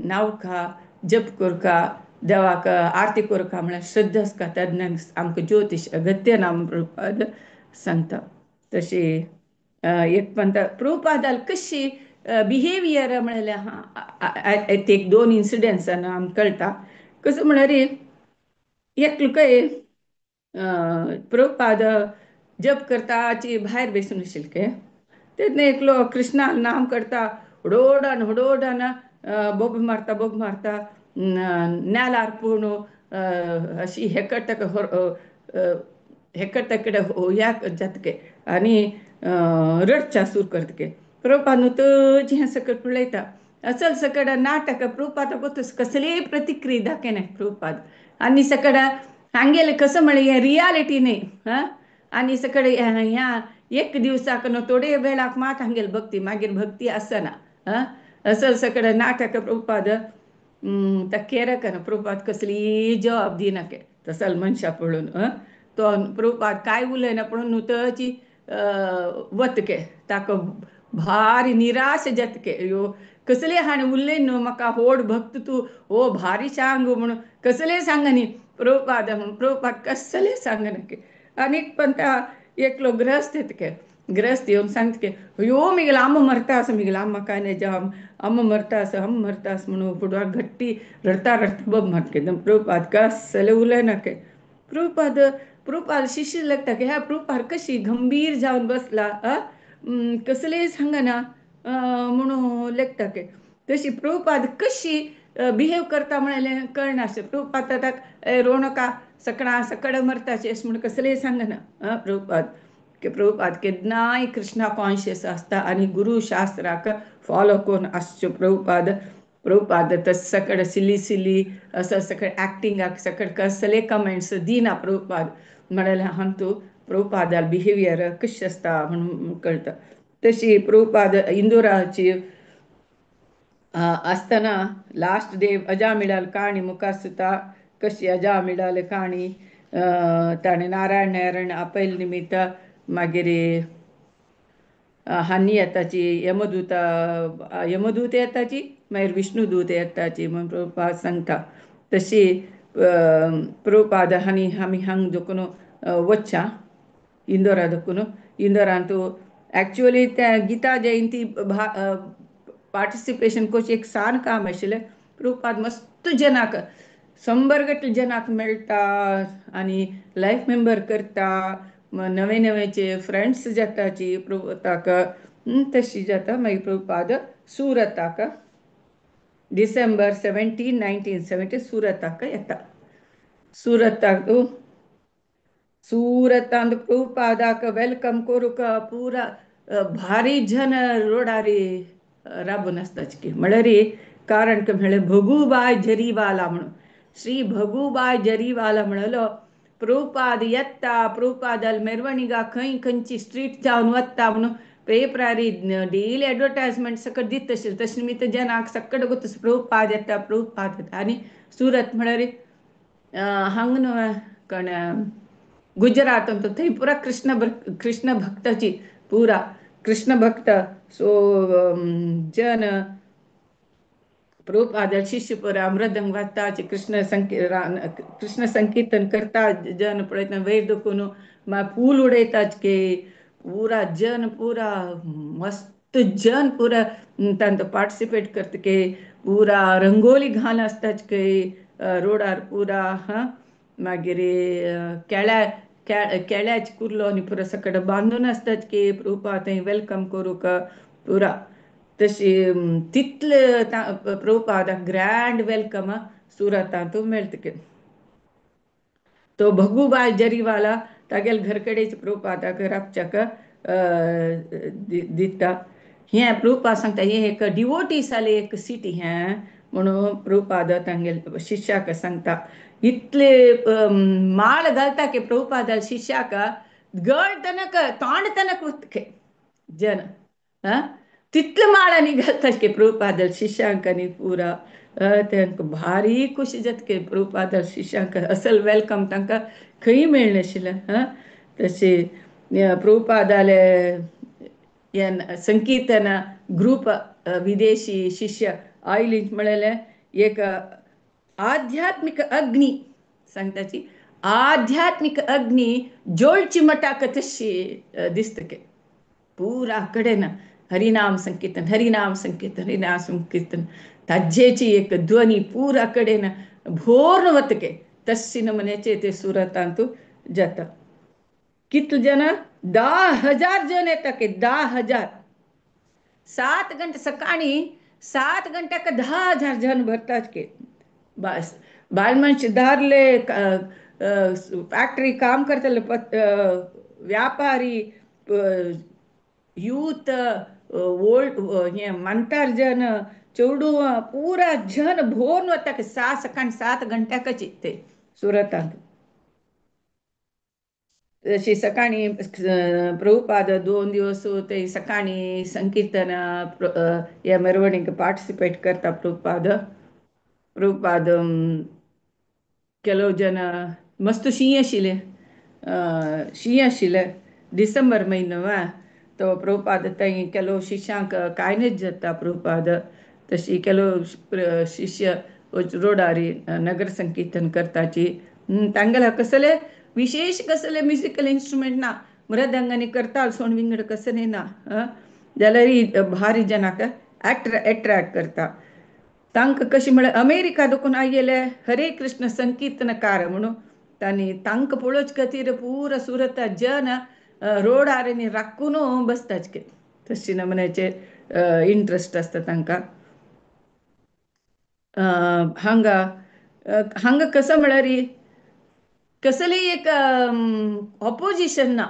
न्हावका जप करका देवाक आरती करका म्हळ्यार श्रद्धा आसका तेन्ना आमकां ज्योतिश अगत्य ना म्हणून प्रभुपाद सांगता. तशी एक म्हणटा प्रभुपादाल कशी बिहेवियर म्हणल्यार हा एक 2 इन्सिडेंट्सान आमकां कळटा. कसं म्हळ्यार एकलो काय प्रभुपाद जप करता भायर बेसून आशिल्ले तेन्ना एकलो कृष्णा नाम करता हुडोडान हुडोडान बोब मारता बोब मारता नेलार पूर्ण अशी हेकट हेकट कडेन ह्या जातके आनी रडच्या सूर करतके. प्रभुपाद न्हू तशी हें सकट पळयता असल सकड नाटक प्रभुपाद कसलीय प्रतिक्रिया दाखयना प्रभुपाद. आनी सकड हांगेलें कसं म्हळ्यार हें रियालिटी न्ही. हां आनी सकड ह्या एक दिवसाक न्हू थोडे वेळाक मात हांगेली भक्ती मागीर भक्ती आसना. हां असल सकड नाटक प्रभुपाद त्या केरक प्रभुपाद कसलीय जवाब दिना के तसल मनशां पळोवन. तो प्रभुपाद काय उलयना पळोवन न्हू तशी वतके ताका भारी निराश जातके ह्यो कसले हाणें उलय न्हू म्हाका होड भक्त तूं हो भारी सांग म्हणून कसलें सांगनी प्रभुपाद म्हणून प्रभुपाद कसलें सांगना. आनीक पण त्या एकलो गृहस्थ येतके गृहस्थ येवन सांगतके ह्यो मिगेलो आम्मा मरता आसा मिगेलो आम्मा काय नाही जाव आम्मा मरता आसा आम्मा मरता आसा म्हणून फुडवार घट्टी रडता रडता बोब मारतके. प्रभुपाद कसलें उलयना. प्रभुपाद प्रभुपाद शिष्य लागता की ह्या प्रभुपाद कशी गंभीर जावन बसला कसलें सांगना म्हणून लेखता के. तशी प्रभुपाद कशी बिहेव करता म्हणलें कळना. प्रभुपाद ताका रोवनका सकणा सकड मरताचे अशें म्हणून कसलें सांगना. प्रभुपाद प्रभुपाद केन्नाय कृष्णा कॉन्शियस आसता आनी गुरू शास्त्राक फॉलो करून आसच्यो प्रभुपाद. प्रभुपाद तस सकड सिली सिली असं सकड एक्टिंगाक सकड कसले कमेंट्स दिना प्रभुपाद. म्हणल्यार हांतू प्रभुपादाल बिहेवियर कशें आसता म्हणून कळटा. तशी प्रभुपाद इंदोराची आसतना लास्ट डे अजामिळाल काणी मुखार सुद्दां कशी अजामिळाल काणी ताणें नारायण नारायण आपयले निमित्त मागीर हानी येताची यमदूत यमदूत येताची मागीर विष्णुदूत येताची म्हणून प्रभुपाद सांगता. तशी प्रभुपाद हांणी आमी हांग देखून वच्चा इंदोरा देखून इंदोरांत एक्चुअली त्या गीता जयंती पार्टिसिपेशन करचें एक सान काम आशिल्लें. प्रभुपाद मस्त जनाक 100 गटले जनाक मेळटा आनी लायफ मेंबर करता. नवे नवेचे फ्रेंड्स जाताची ताका तशी जाता. मागीर प्रभुपाद सुरताक डिसेंबर 17 1970 सुरताक येता. सुरताक सुरतांत प्रभुपादाक welcome करूंक पुरा भारी जन रोडारी राबून आसताची. म्हळ्यार कारण म्हळ्यार भगुबाय जरीवाला म्हणून, श्री भगुबाय जरीवाला म्हणलो प्रभुपाद येता, प्रभुपादाल मेरवणिगा खंय खंयची स्ट्रीट जावन वता म्हणून पेपरारी डेली एडवर्टायजमेंट सकट दित आशिल्लें. तशें निमित्त जनाक सकट गोत प्रभुपाद येता, प्रभुपाद येता. आनी सुरत म्हळ्यार हांगा न्हू कोण गुजरातांत थंय पुरा कृष्ण कृष्ण भक्ताची पुरा कृष्ण भक्त. सो जन प्रभुपाद शिष्य पुरा मृदंग वाजताचे, कृष्ण संकीर्तन करता जन पळयतना वयर दुखून मागीर फूल उडयतात की पुरा जन पुरा मस्त जन पुरा तांकां पार्टिसिपेट करता की पुरा रंगोली घाल आसतात की रोडार पुरा. हां मागीर केळ्या केळ्याचे कुर्लो आनी पुरा सकट बांदून आसतात की प्रभुपाद थंय welcome करूंक पुरा. तशी तितले प्रभुपादाक ग्रँड welcome सुरतांत मेळटा. तो भगुबाय जरीवाला तागेले घर कडेच प्रभुपादाक राबच्याक दिता. हें प्रभुपाद सांगता हें एक डिवोटीसाले एक सिटी हें म्हणून प्रभुपाद तांगेले शिष्याक सांगता. इतले माळ घालता की प्रभुपादा शिष्याक गळ तनक तोंड तनक वतके जन तितले माळांनी घालता की प्रभुपादा शिष्यांक आनी पुरा तांकां भारी खुशी जाता की प्रभुपादा शिष्यांक असल welcome तांकां खंय मेळनाशिल्लें. हां तशें प्रभुपादाले संकीर्तन ग्रुप विदेशी शिष्य आयली म्हणलें एक आध्यात्मिक अग्नी सांगताची, आध्यात्मिक अग्नी जोळची मटाक तशी दिसता की पुरा कडेन हरिनाम संकीर्तन हरिनाम संकीर्तन हरिनाम संकीर्तन ताजेची एक ध्वनी पुरा कडेन भोर्न वतके तशी नमन्याचे ते सुरतांत जाता. कितले जन 10,000 जन येता की 10,000 7 घंटे सकाळी 7 घंट्याक 10,000 जन भरतात की बस. बायल मनशे दारले फॅक्टरी काम करतले व्यापारी यूथ ओल्ड हे म्हातार जन चेडूं पुरा जन भोवन वता की सकाळी 7 घंट्याकच ते सुरतांत. तशी सकाळी प्रभुपाद 2 दिवस ते सकाळी संकीर्तन या मेरवणीक पार्टिसिपेट करता प्रभुपाद. प्रभुपाद ಕೆಲವು ಜನ मस्त शीं आशिल्लें, शीं आशिल्लें डिसेंबर म्हयनो तो प्रभुपाद थंय ಕೆಲವು शिष्यांक कांय न्हय जाता प्रभुपाद. तशी ಕೆಲವು शिष्य रोडारी नगर संकीर्तन करताची तांगेले कसले विशेष कसले म्युजिकल इन्स्ट्रुमेंट ना, मृदंगानी करता सोण विंगड कसले ना जाल्यार भारी जनाक एट्रॅक्ट करता. तांकां कशें म्हळ्यार अमेरिका देखून आयिल्ले हरे कृष्ण संकीर्तनकार म्हणून तांणी तांकां पळोवचे खातीर पुरा सुरता जन रोडार आनी राखून बसताचे तशी नमुन्याचे इंट्रस्ट आसता तांकां. हांगा हांगा कसो म्हळ्यार कसलेय एक ऑपोजिशन ना.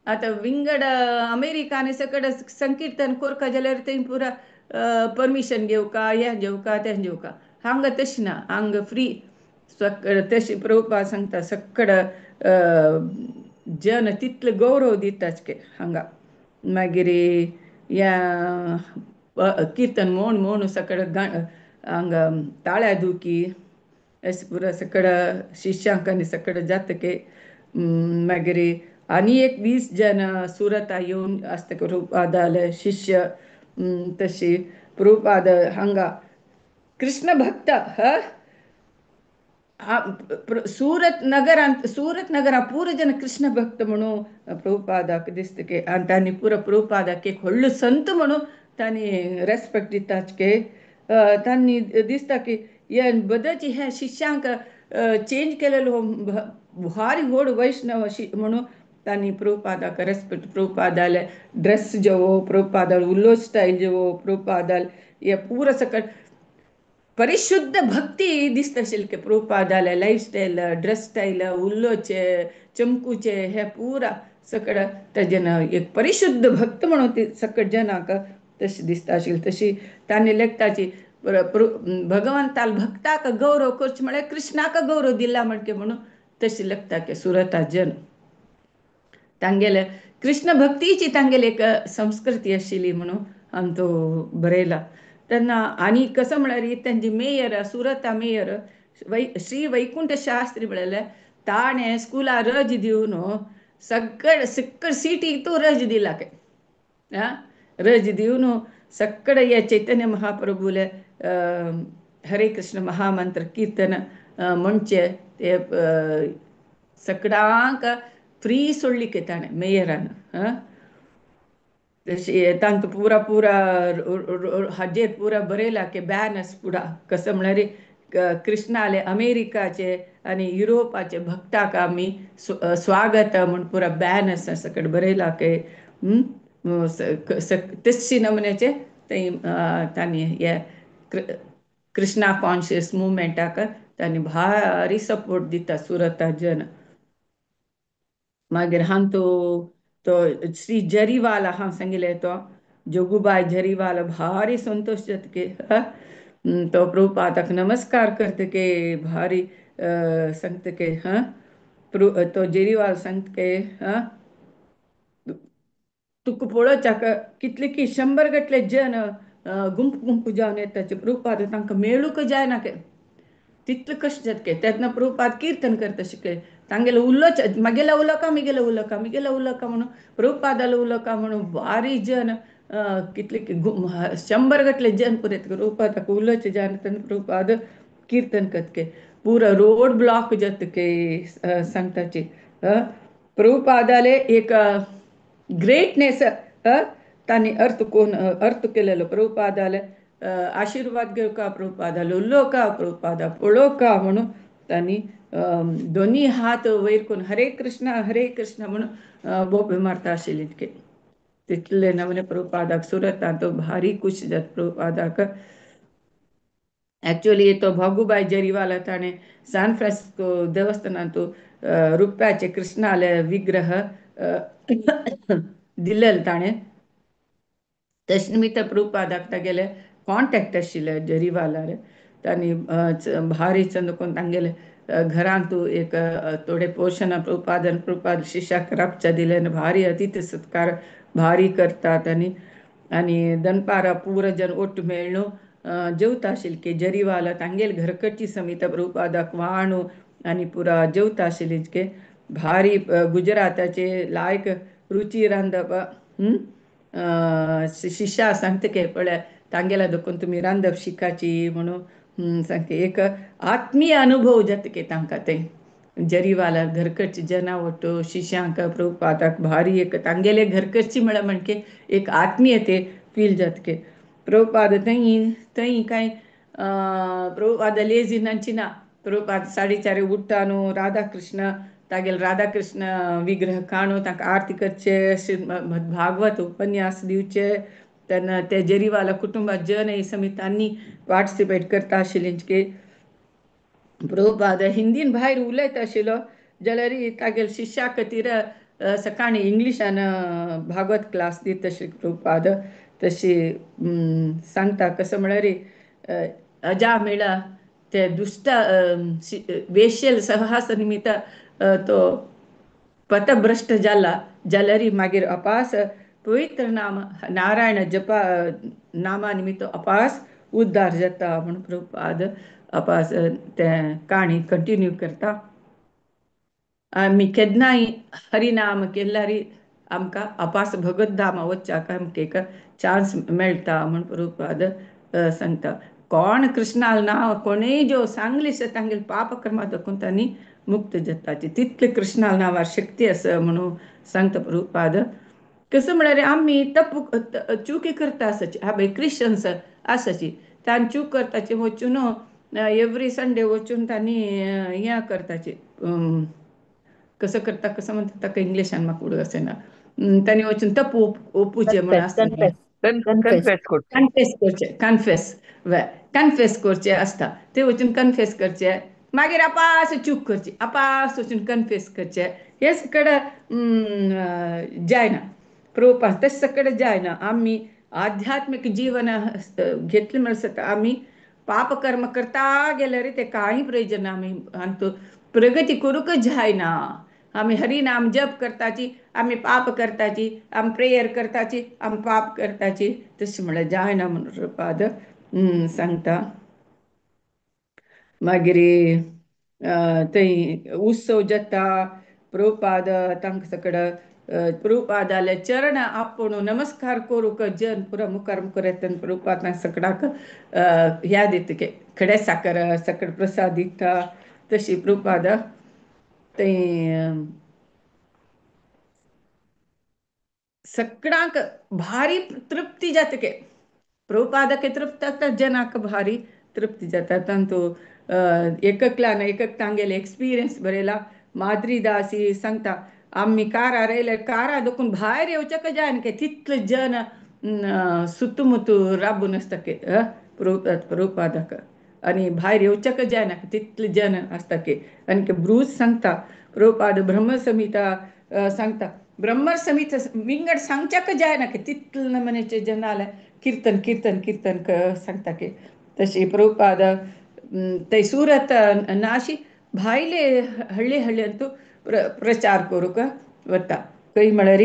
आतां विंगड अमेरिका आनी सकड संकीर्तन करता जाल्यार थंय पुरा परमिशन घेवका हें घेवका तें घेवका, हांगा तशें ना, हांगा फ्री. तशें प्रभुपाद सांगता सकड जन तितले गौरव दितात हांगा. मागीर ह्या कीर्तन म्हूण म्हूण सकड हांगा ताळ्या दुखी अशें पुरा सकड शिष्यांक आनी सकड जातके. मागीर आनी एक 20 जन सुरता येवन आसता प्रभुपादाले शिष्य. तशी प्रभुपाद हांगा कृष्ण भक्त सुरत नगरांत सुरत नगरांत पुरा जन कृष्ण भक्त म्हणून प्रभुपादाक दिसता की आनी तांणी पुरा प्रभुपादाक एक व्हडलो संत म्हणून तांणी रेस्पेक्ट दितात की तांणी दिसता की हे बदची ह्या शिष्यांक चेंज केलेलो भारी व्हड वैष्णव म्हणून तांणी प्रभुपादाक रेस्पेक्ट, प्रभुपादाले ड्रेस जेवो, प्रभुपादाल उलो स्टायल जेवो, प्रभुपादाल हे पुरा सकट परिशुद्ध भक्ती दिसता आशिल्ली की प्रभुपादाले लायफ स्टायल, ड्रेस स्टायल, उलोचे चमकूचे हे पुरा सकट तेजेन एक परिशुद्ध भक्त म्हणून ती सकट जनाक तशी दिसता आशिल्ली. तशी तांणी लेखताची भगवंताल भक्ताक गौरव करचें म्हळ्यार कृष्णाक गौरव दिला म्हणके म्हणून तशी लेखता की सुरता जन तांगेले कृष्ण भक्तीची तांगेली एक संस्कृती आशिल्ली म्हणून आमी तो बरयला. तेन्ना आनी कसो म्हळ्यार तेंची मेयर सुरता मेयर श्री वैकुंठ शास्त्री म्हळ्यार ताणें स्कुला रज दिवन सगळे सक्कड सिटी तो रज दिला काय आं रज दिवन सक्कड हे चैतन्य महाप्रभुले हरे कृष्ण महामंत्र कीर्तन म्हणचे ते सगळ्यांक फ्री सोडली ताणें मेयरान. तांकां पुरा पुरा हाजेर पुरा बरयला की बॅनर्स पुरा कसं म्हळ्यार कृष्णाले अमेरिकाचे आनी युरोपाचे भक्ताक आमी स्वागत म्हूण पुरा बॅनर्स सकट बरयला की तशी नमुन्याचे थंय तांणी हे कृष्णा कॉन्शियस मुवमेंटाक तांणी भारी सपोर्ट दिता सुरता जन. मागीर हांव तो श्री जरीवाला हांव सांगिल्लें तो जोगुबाय जरीवाला भारी संतोष जाता की तो प्रभुपादाक नमस्कार करता की भारी सांगता की हां तो जरीवाल सांगता की हां तुका पळोवच्याक कितले की 100 गटले जन गुंप गुंप जावन येता प्रभुपाद तांकां मेळूंक जायना के तितले कश्ट जाता के. तेन्ना प्रभुपाद कीर्तन करता शिकय तांगेले उलोच मागेले उलोका मिगेले उलोका मिगेले उलोका म्हणून प्रभुपादाले उलोका म्हणून भारी जन कितले 100 गटले जन पुरयत प्रभुपादाक उलोचे जायना तेन्ना प्रभुपाद कीर्तन करता पुरा रोड ब्लॉक जाता के सांगताची. प्रभुपादाले एक ग्रेटनेस तांणी अर्थ कोण अर्थ केलेलो प्रभुपादाले आशीर्वाद घेवका प्रभुपादाले उलोवका प्रभुपादा पळोवका म्हणून तांणी दोनी हात वयर करून हरे कृष्ण म्हणून बोबे मारता आशिल्ली इतके तितले नवने प्रभुपादाक सुरतान तो भारी खुश जाता प्रभुपादाक. एक्चुअली तो भागुबाय जरीवाला ताणें सान फ्रांसिस्को देवस्थानांत रुप्याचे कृष्णाले विग्रह दिलेले ताणें. तशें निमित्त प्रभुपादाक तागेले कॉन्टेक्ट आशिल्ले जरीवालार तांणी भारी चंद कोण तांगेले घरांत एक थोडे पोर्शन प्रभुपादन प्रभुपाद शिष्याक राबच्या दिले आनी भारी अतिथी सत्कार भारी करतात. आनी आनी दनपारा पुरा जन ओट्ट मेळ्ळो जेवता आशिल्ले की जरीवाला तांगेले घरकडची समिता प्रभुपादाक वाणू आनी पुरा जेवता आशिल्ली की भारी गुजराताचे लायक रुची रांदप शिष्या सांगता की पळय तांगेला देखून तुमी रांदप शिकाची म्हणून सांगता. एक आत्मीय अनुभव जाता की तांकां ते जरीवाला घरकडची जना वट्टू शिष्यांक प्रभुपादाक भारी एक तांगेले घरकडची म्हळ्यार म्हणके एक आत्मीय ते फील जाता की प्रभुपाद थंय थंय कांय प्रभुपाद लेजी नाची ना. प्रभुपाद 4:30 उठ्ठा न्हू राधाकृष्ण तागेले राधाकृष्ण विग्रह काणू तांकां आरती करचे, श्रीमद भागवत उपन्यास दिवचे. तेन्ना ते जरीवाला कुटुंबात जन हे समितांनी पार्टिसिपेट करता आशिल्ली की प्रभुपाद हिंदीन भायर उलयता आशिल्लो जाल्यार तागेले शिष्या खातीर सकाळीं इंग्लिशान भागवत क्लास दिता आशिल्ले प्रभुपाद. तशी सांगता कसं म्हळ्यार अजा मेळा ते दुश्ट वेश्यल सहवास निमित्त तो पथभ्रष्ट जाला जाल्यार मागीर अपास पवित्र नाम नारायण जपा नामा निमित्त अपास उद्धार जाता म्हणून प्रभुपाद अपास ते काणी कंटिन्यू करता. आमी केन्नाय हरिनाम केल्यार आमकां अपास भगवत धामा वचच्याक आमकां एक चान्स मेळटा म्हूण प्रभुपाद सांगता. कोण कृष्णाल नांव कोणूय ज्यो सांगली तांगेले पापकर्मा दाखोवन तांणी मुक्त जाताची तितले कृष्णाल नांवार शक्ती आसा म्हणून सांगता प्रभुपाद. कसं म्हळ्यार आमी तप चुकी करता आसाची हा बाय क्रिश्चन्स आसाची तांणी चूक करताची वचून एवरी संडे वचून तांणी हें करताची कसो करता कसो म्हणटा ताका इंग्लिशान म्हाका उडोवंक ना. तांणी वचून तप ओपूचें म्हूण आसता. कन्फेस करचें, कन्फेस करचें, कन्फेस कन्फेस करचें आसता. ते वचून कन्फेस करचें, मागीर आपास चूक करची, आपास वचून कन्फेस करचें. हें सगळें जायना प्रभुपाद, तशें सगळें जायना. आमी आध्यात्मीक जीवन घेतलें म्हणल्यार आमी पापकर्म करता गेल्यार ते कांय प्रयोजन, आमी अंतू प्रगती करूंकच जायना. आमी हरिनाम जप करताची, आमी पाप करताची, आमी प्रेयर करताची, आमी पाप करताची, तशें म्हळ्यार जायना म्हणून प्रभुपाद सांगता. मागीर थंय उत्सव जाता, प्रभुपाद तांकां सगळें प्रभुपादाले चरण आपूण नमस्कार करूंक जन पुरा मुखार मुखार येता. प्रभुपाद सगळ्याक ह्या दिता, खडे साकर सगळे प्रसाद दिता. तशी प्रभुपाद थंय सगळ्यांक भारी तृप्ती जाता. के प्रभुपादाक तृप्त जाता, जनाक भारी तृप्ती जाता. तांतू एककल्यान एकक तांगेले एक्सपिरियन्स बरयला. माद्री दासी सांगता आमी कारार येयले, कारा दोकून भायर येवच्याक जायना के तितले जन सुतुमुतू राबून आसता के प्रभुपादाक, आनी भायर येवच्याक जायना तितले जन आसता के. आनी ब्रूज सांगता प्रभुपाद ब्रह्मसंहिता सांगता, ब्रह्मसंहिता विंगड सांगच्याक जायना के तितले नमनेचे जन आले कीर्तन कीर्तन कीर्तन सांगता के. तशी प्रभुपाद ते सुरत नाशी भायले हಳ್ಳಿ हಳ್ಳಿ ಅಂತೂ प्रचार करूंक वता. खंय म्हळ्यार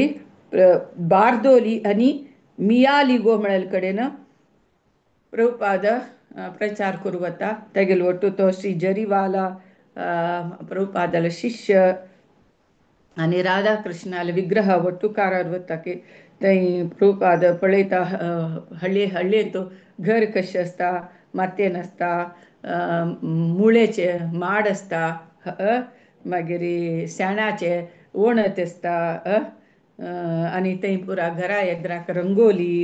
बारदोली आनी मियालिगो म्हळ्यार कडेन प्रभुपाद प्रचार करूंक वता. तेगेलो वट्टू तो श्री जरीवाला प्रभुपादालो शिष्य आनी राधा कृष्णाले विग्रह वट्टू कारार वता की थंय प्रभुपाद पळयता हळ्ळी हळ्ळेंत घर कशें आसता, मातयेन आसता, मुळेचे माड आसता, मागीर शेणाचे वणत आसता, आनी थंय पुरा घरा एदराक रंगोली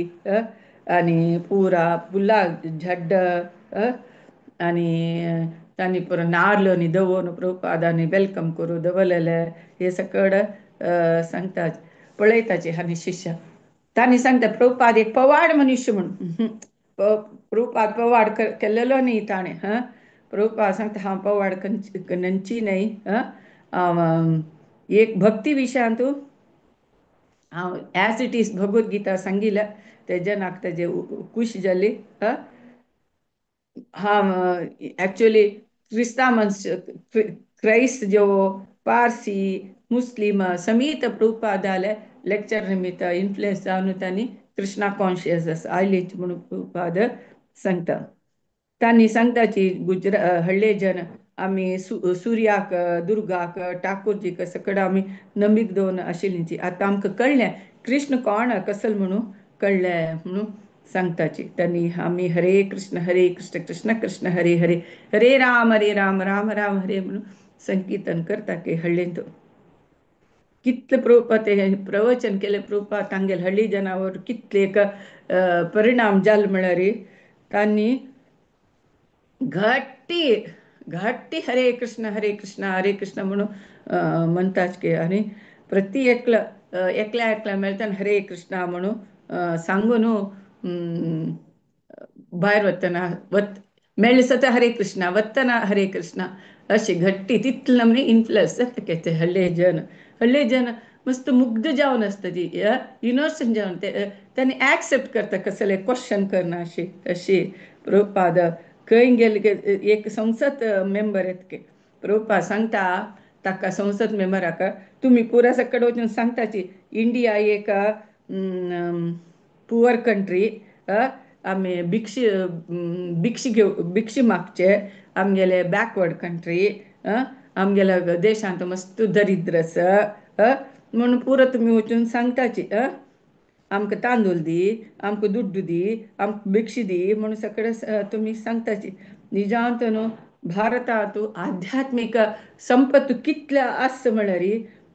आनी पुरा फुलां झड्ड आनी तांणी पुरो नार्ल आनी दवरून प्रभुपादांनी welcome करून दवरलेले. हे सगळें सांगता पळयताचे आनी शिष्य तांणी सांगता प्रभुपाद एक पवाड मनुष्य म्हणून. प्रभुपाद पवाड केल्लेलो न्ही ताणें. हां, प्रभुपाद सांगता हांव पवाड नंची न्हय. हांव एक भक्ती विशयांतू हांव as it is Bhagavad Gita सांगिल्ल्या ते जनाक तेजे खूश जाली. हांव एक्चुअली क्रिस्तांव क्रायस्ट जो पारसी मुस्लिम समीत प्रभुपादाले लेक्चर निमित्त इन्फ्लुएन्स जावन तांणी कृष्णा कॉन्शियस आयलीच म्हणून प्रभुपाद सांगता. तांणी सांगताची गुजरा हळ्ळे जन आमी सुर्याक दुर्गाक ठाकूरजीक सगळें आमी नमीक दवरून आशिल्ली. आतां आमकां कळ्ळें कृष्ण कोण कसल म्हणून कळ्ळें म्हणून सांगताची. तांणी आमी हरे कृष्ण कृष्ण कृष्ण हरे हरे हरे राम राम राम हरे म्हणून संकीर्तन करता की हळ्ळेंत कितले प्रभुपाद ते प्रवचन केले. प्रभुपाद तांगेले हळ्ळी जनावर कितले एक परिणाम जाल म्हळ्यार तांणी घट्टी घट्टी हरे कृष्ण हरे कृष्ण हरे कृष्ण म्हणून म्हणटाच की. आनी प्रति एकलो एकल्या एकल्या मेळटा हरे कृष्णा म्हणून सांगून भायर वतना मेळ्ळे सता हरे कृष्णा वतना हरे कृष्णा अशी घट्टी तितले नमने इन्फ्लुएन्स जाता ते हळ्ळे जन. हळ्ळे जन मस्त मुग्ध जावन आसता ती इनोसंट जावन ते तांणी एक्सेप्ट करता कसले क्वेश्चन करना अशी. अशी प्रभुपाद खंय गेले एक संसद मेंबर येत प्रभुपाद सांगता ताका संसद मेंबराक तुमी पुरा सकड वचून सांगताची इंडिया एक पुअर कंट्री, आमी भिक्षी भिक्षी घेव भिक्षी मागचे, आमगेले बॅकवर्ड कंट्री, आमगेल्या देशांत मस्त दरिद्र आसा म्हणून पुरो तुमी वचून सांगताची. आमकां तांदूळ दी, आमकां दुड्डू दी, आमकां भिक्षी दी म्हणून सगळें तुमी सांगताची. निजांत न्हू भारतांत आध्यात्मीक संपत्त कितल्या आसा म्हळ्यार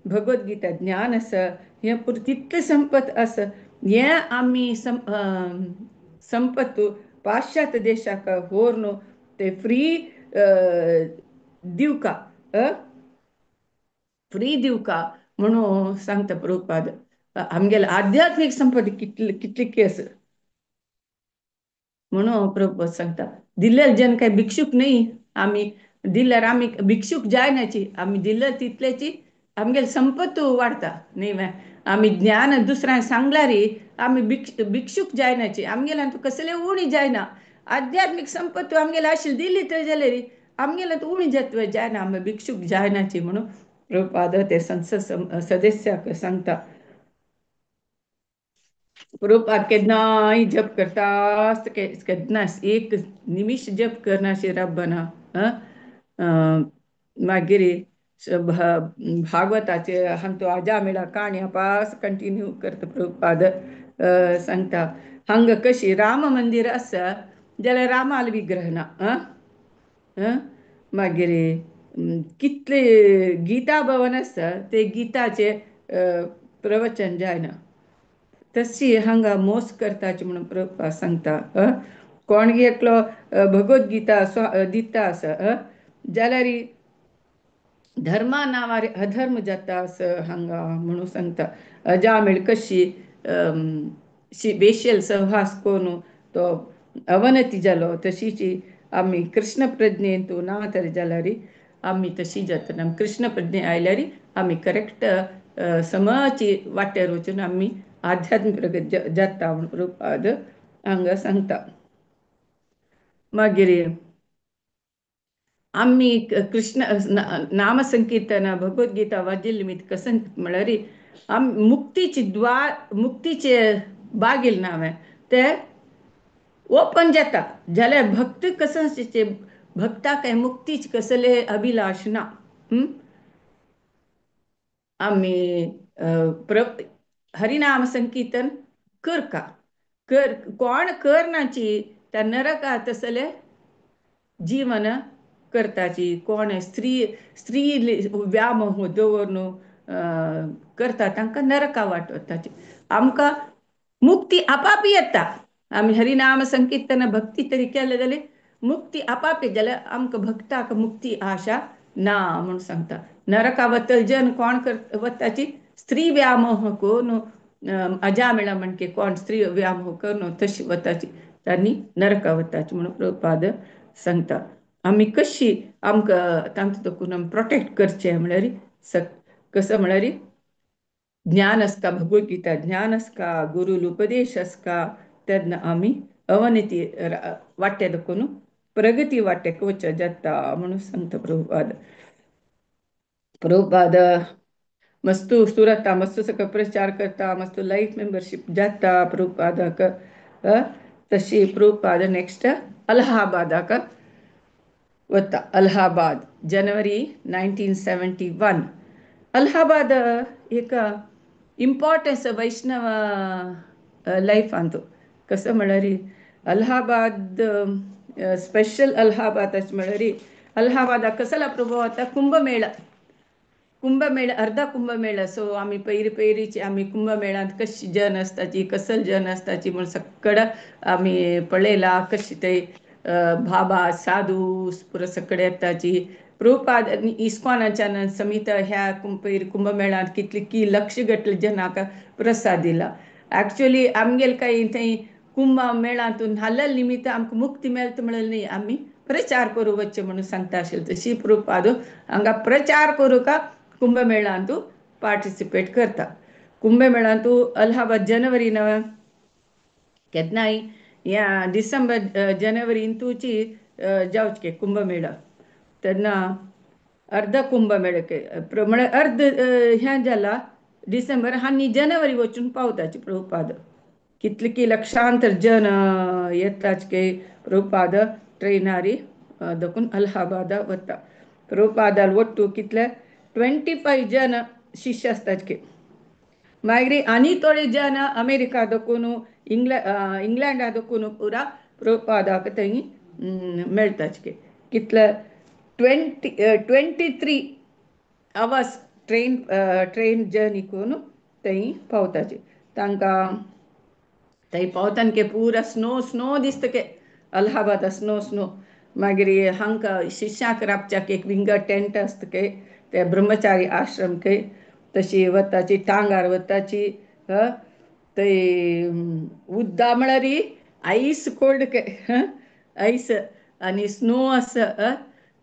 भगवद्गीता ज्ञान आसा, हें पुरो तितलें संपत आसा. हें आमी संपत्त पाश्चात्य देशाक व्हरून ते फ्री दिवका. फ्री दिवका म्हणून सांगता प्रभुपाद. आमगेले आध्यात्मीक संपत्ती कितली कितली आसा म्हणून प्रभुपाद सांगता. दिल्ले जन काय भिक्षुक न्ही, आमी दिल्यार आमी भिक्षुक जायनाची, आमी दिल्ले तितल्याची आमगेले संपत्त वाडता न्ही. आमी ज्ञान दुसऱ्यांक सांगल्यार आमी भिक्षुक जायनाची, आमगेल्यान कसले उणी जायना. आध्यात्मीक संपत्त आमगेले आशिल्ली दिली तर जाल्यार आमगेले उणी जाता जायना, आमी भिक्षुक जायनाची म्हणून प्रभुपाद ते संसद सदस्याक सांगता. प्रभुपाद केन्नाय जप करता केन्ना एक निमिश जप करनाशी रब्बना. मागीर भागवताचे हांगा आजा मेळा काणी पास कंटिन्यू करता प्रभुपाद. सांगता हांगा कशी राम मंदिर आसा जाल्यार रामाल विग्रह ना. मागीर कितले गीता भवन आसा ते गीताचे प्रवचन जायना, तशी हांगा मोस करताची म्हणून प्रभुपाद सांगता. कोण एकलो भगवद्गीता दिता आसा जाल्यार धर्मा नांवार अधर्म जाता असं हांगा म्हणून सांगता. अजामेळ कशी बेशेल सहवास करून तो अवनती जालो, तशीच आमी कृष्ण प्रज्ञेन तूं ना तर जाल्यार आमी तशी जातना कृष्ण प्रज्ञे आयल्यार आमी करेक्ट समाची वाटेर वचून आमी आध्यात्मीक प्रगती जाता म्हणून प्रभुपाद हांगा सांगता. मागीर आमी कृष्ण नाम संकीर्तन भगवद्गीता वाजिल्ले निमित्त कसं म्हळ्यार आम मुक्तीची द्वार मुक्तीचे बागील नांव ते ओपन जाता जाल्यार भक्त कसं भक्ता काय मुक्तीच कसले अभिलाष ना. आमी हरिनाम संकीर्तन कर का कर कोण करनाची त्या नरका तसले जीवन करताची, कोण स्त्री स्त्री व्यामोह दवरून करता तांकां नरका वाट वताची. आमकां मुक्ती आपाप येता. आमी हरिनाम संकीर्तन भक्ती तरी केले जाल्यार मुक्ती आपाप येता, जाल्यार आमकां भक्ताक मुक्ती आशा ना म्हूण सांगता. नरका वतल जन कोण कर वताची स्त्री व्यामोह करून अजामेळा म्हणके कोण स्त्री व्यामोह करून तशी वताची तांणी नरका वताची म्हणून प्रभुपाद सांगता. आमी कशी आमकां तांकां तकून आमी प्रोटेक्ट करचें म्हळ्यार कसं म्हळ्यार ज्ञान आसता भगवद्गीता ज्ञान आसता गुरुल उपदेश आसता तेन्ना आमी अवनती वाटे दाखोवन प्रगती वाटेक वचत जाता म्हणून सांगता प्रभुपाद. प्रभुपाद मस्तू सुरता मस्तू सगळो प्रचार करता, मस्तू लायफ मेंबरशीप जाता प्रभुपादाक. तशी प्रभुपाद नेक्स्ट अलाहाबादाक वता. अलाहाबाद जनवरी 1971. अलाहाबाद एक इम्पॉर्टन्स वैष्णव लायफांत कसं म्हळ्यार अलाहाबाद स्पेशल अलाहाबाद अशें म्हळ्यार अलाहाबादाक कसलो प्रभाव वता कुंभमेळा, कुंभमेळा अर्धा कुंभमेळा. सो आमी पयरी पयरीची आमी कुंभमेळ्यांत कशी जन आसताची कसल जन आसताची म्हूण सगळं आमी पळयला कशी ते बाबा साधू पुरो सगळे येताची. प्रभुपाद इस्कॉनाच्यान समित ह्या पयर कुंभमेळ्यांत कितली की लक्ष गटले जनाक प्रसाद दिला. एक्चुअली आमगेल काय थंय कुंभमेळांतून न्हाल्ले निमित्त आमकां मुक्ती मेळटा म्हणलें न्ही, आमी प्रचार करूं वचचें म्हणून सांगता आशिल्लें. तशी प्रभुपाद हांगा प्रचार करूं का कुंभमेळांतू पार्टिसिपेट करता. कुंभमेळांतू अलाहाबाद जनवरी नव केन्नाय ह्या डिसेंबर जनवरींतूची जावचे कुंभमेळा तेन्ना अर्ध कुंभमेळ म्हळ्यार अर्ध हें जाला डिसेंबर आनी जनवरी वचून पावताची प्रभुपाद. कितले की लक्षांतर जन येताच प्रभुपाद ट्रेनारी दखून अलाहाबादा वता. प्रभुपादाल वट्टू कितले 25 जन शिष्य आसतात. मागीर आनी थोडे जन अमेरिका दखून इंग्लंडा दखून पुरा प्रभुपादाक थंय मेळटाच. कितले 23 आवर्स ट्रेन ट्रेन जर्नी करून थंय पावताचे. तांकां थंय पावतान के पुरा स्नो स्नो दिसता के अलाहाबाद स्नो स्नो. मागीर हांकां शिष्यांक राबच्याक एक विंगड टेंट आसता के ते ब्रह्मचारी आश्रम खंय तशी वताची टांगार वताची थंय उद्दा म्हळ्यार आयस कोल्ड खंय आयस आनी स्नो आसा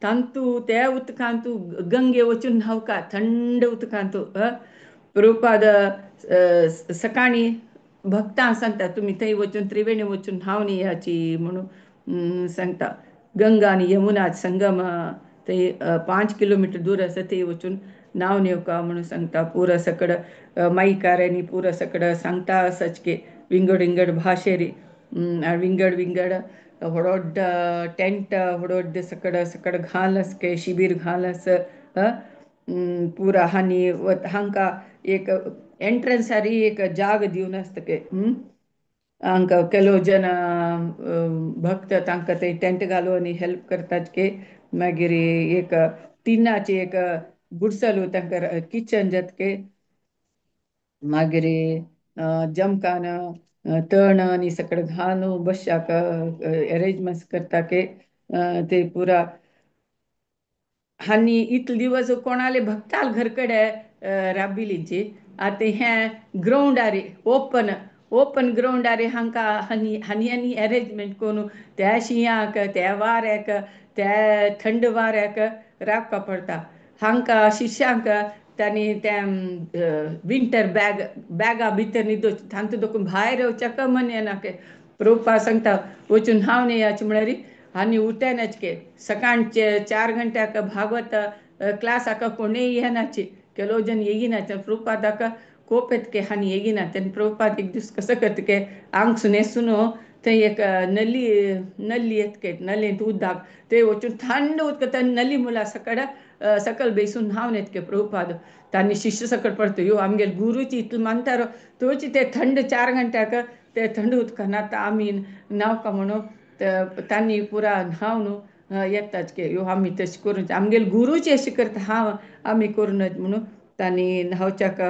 तांतू त्या उदकांतू गंगे वचून न्हांवका थंड उदकांतू. प्रभुपाद सकाळी भक्तांक सांगता तुमी थंय वचून त्रिवेणी वचून न्हांवन येयाची म्हणून सांगता. गंगा आनी यमुना संगम थंय 5 किलोमिटर दूर आसा थंय वचून न्हांवन येवका म्हणून सांगता. पुरा सकड माईकारांनी पुरा सकड सांगता आसाच की विंगड विंगड भाशेरी विंगड विंगड व्हड टेंट व्हड सकड सकड घाल आसके शिबीर घाल आस पुरा हानी हांकां एक एंट्रन्सारी एक जाग दिवन आसता के हांकां ಕೆಲವು जन भक्त तांकां ते टेंट घालून आनी हेल्प करतात की. मागीर एक टिनाची एक गुडसलू तांकां किचन जातके. मागीर जमकान तण आनी सगळें घालून बसच्याक अरेंजमेंट्स करता की ते पुरा. आनी इतले दिवस कोणाले भक्ताल घर कडेन राबिलींची आतां हें ग्रावंडार ओपन ओपन ग्रावंडार हांकां हानी हानी आनी अरेंजमेंट करून त्या शिंयाक त्या वाऱ्याक त्या थंड वाऱ्याक रावपा पडटा. हांकां शिष्यांक तांणी त्या विंटर बॅग बॅगा भितर न्हिदोवचें तांतूं देखून भायर येवच्याक मन येना. प्रभुपाद सांगता वचून न्हांवन येयाचें म्हळ्यार आनी उठेनाचके सकाळचे 4 घंट्याक भागवत क्लासाक कोणूय येनाची ಕೆಲವು जन येगिनाचे. प्रभुपादाक कोप येतके हानी येगिना. तेन्ना प्रभुपाद एक दीस कसो करतके आंगसून येसून थंय एक नली नल्ली येतके नल्लींत उदक ते वचून थंड उदक त्या नली मुळा सकड सकल बेसून न्हांवन येतके प्रभुपाद. तांणी शिष्य सकट पडतो यो आमगेले गुरुची इतले मानतारो तोची ते थंड 4 घंट्याक ते थंड उदकान न्हाता आमी न्हांवका म्हणून तांणी पुरा न्हांवन येताच की यो आमी तशें करून आमगेले गुरुची अशें करता हांव आमी करूं म्हणून तांणी न्हांवच्याक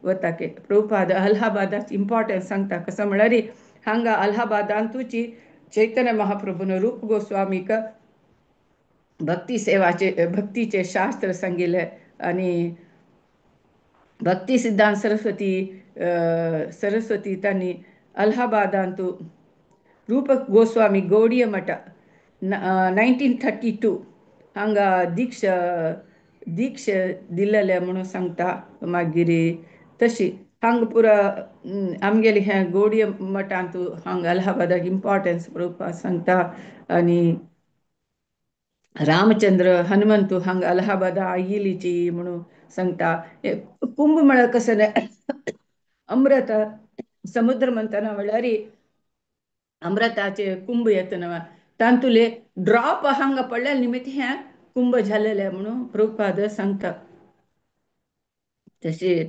वता की. प्रभुपाद अलाहाबादाची इम्पॉर्टन्स सांगता कसो म्हळ्यार हांगा अलाहाबादांतूची चैतन्य महाप्रभून रूप गोस्वामीक भक्ती सेवाचे भक्तीचे शास्त्र सांगिल्लें आनी भक्ती सिद्धांत सरस्वती सरस्वती तांणी अलाहाबादांतू रूप गोस्वामी गौडीय मठ 1932 हांगा दीक्षा दीक्षा दिल्लें म्हणून सांगता. मागीर तशी हांगा पुरा आमगेले हें गौडीय मठांत हांगा अलाहाबादाक इम्पॉर्टन्स प्रभुपाद सांगता. आनी रामचंद्र हनुमंतू हांगा अलाहाबादा आयिल्लीची म्हणून सांगता. कुंभ म्हळ्यार कसं अमृत समुद्र म्हणतना म्हळ्यार अमृताचे कुंभ येतना तांतुले ड्रॉप हांगा पडल्या निमित्त हें कुंभ झालेले म्हणून प्रभुपाद सांगता. तशे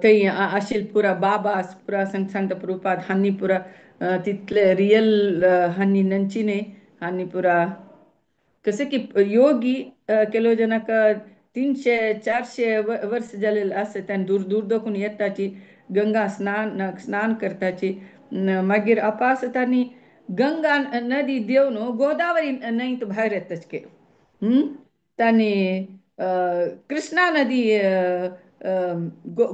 थंय आशिल पुरा बाबा पुरा सांग सांगता प्रभुपाद हांनी पुरा तितले रियल हांनी नंची न्ही हांनी पुरा कसं की योगी ಕೆಲವು ಜನक 300-400 वर्स जालेले आसा तांणी दूर दूर दोकून येताची गंगा स्नान स्नान करताची. मागीर अपास तांणी गंगा नदी देवन गोदावरी न्हंयत भायर येताच के तांणी कृष्णा नदी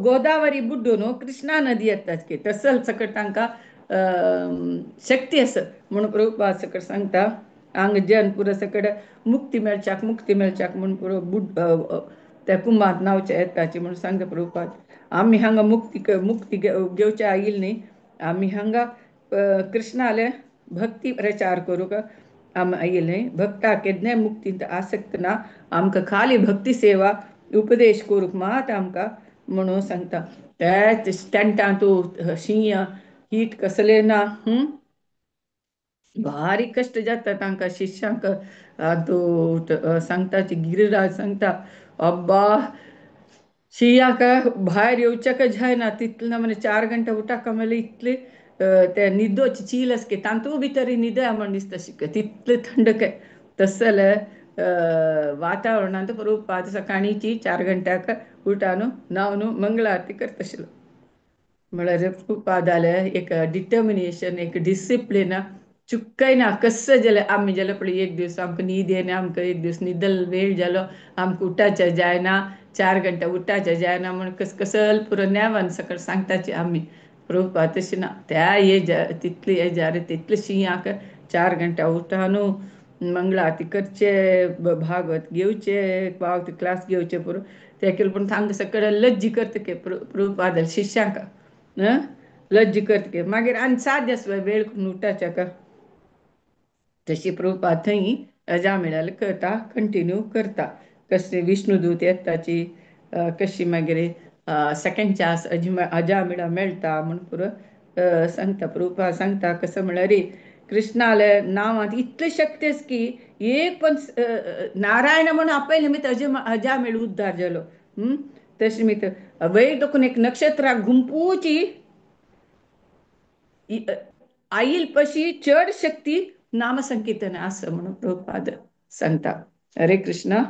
गोदावरी बुड्डून कृष्णा नदी येताच की तसल सकट तांकां शक्ती आसा म्हणून प्रभुपाद सकट सांगता. हांगा जन पुरो सकट मुक्ती मेळच्याक मुक्ती मेळच्याक म्हूण पुरो बुड त्या कुंभांत न्हांवचे येताची म्हणून सांगता प्रभुपाद. आमी हांगा मुक्ती मुक्ती घेवचे आयिल्ली न्ही आमी हांगा कृष्णाले भक्ती प्रचार करूंक आमी आयिल्ले. भक्ता केन्नाय मुक्तींत आसक्त ना आमकां खाली भक्ती सेवा उपदेश करूंक मात आमकां म्हणून सांगता. त्याच टेंटांत शीं हीट कसलें ना भारी कश्ट जाता तांकां शिष्यांक. तूं सांगता गिरिराज सांगता अब्बा शिंयाक भायर येवच्याक जायना तितले म्हणजे 4 घंटे उठाका म्हणल्यार इतले ते न्हिदोची चील आसके तांतू भितर न्हिदया म्हण दिसता शिक तितले थंड काय तसले वातावरणांत प्रभुपाद सकाळीची 4 घंट्याक उठान न्हावन मंगळ आरती करताशिल्लो. म्हळ्यार प्रभुपादाले एक डिटर्मिनेशन एक डिसिप्लीन चुकय ना कसं जालें आमी जाल्यार पळय एक दीस आमकां न्हीद येना, आमकां एक दीस न्हिदल वेळ जालो, आमकां उठाचें जायना, 4 घंटा उठाचें जायना म्हण कस कसल पुरो नेमान सकळ सांगताची आमी. प्रभुपाद तशें ना, त्या एजार तितले एजार तितले शिंयाक 4 घंटा उठा न्हू, मंगळ आरती करचे, भागवत घेवचे, भागवत क्लास घेवचे पुरो ते केलें. पूण हांगा सकळ लज्जी करता के प्रभुपाद शिष्यांक लज्जी करता के मागीर आनी साध्य आसता वेळ करून उठाच्या का. तशी प्रभुपाद थंय अजामेळाल करता, कंटिन्यू करता. कशी विष्णुदूत येताची कशी मागीर सेकंड चान्स अजामेळा मेळटा म्हण पुरो सांगता. प्रभुपाद सांगता कसं म्हळ्यार कृष्णाले नांवांत इतली शक्ती आसा की एक पण नारायण म्हणून आपयले निमित्त अजामेळ उद्धार जालो. तशें निमित्त वयर देखून एक नक्षत्राक घुंपूची आईल पशी चड शक्ती नामसंकीर्तन आसा म्हणून प्रभुपाद सांगता. हरे कृष्ण.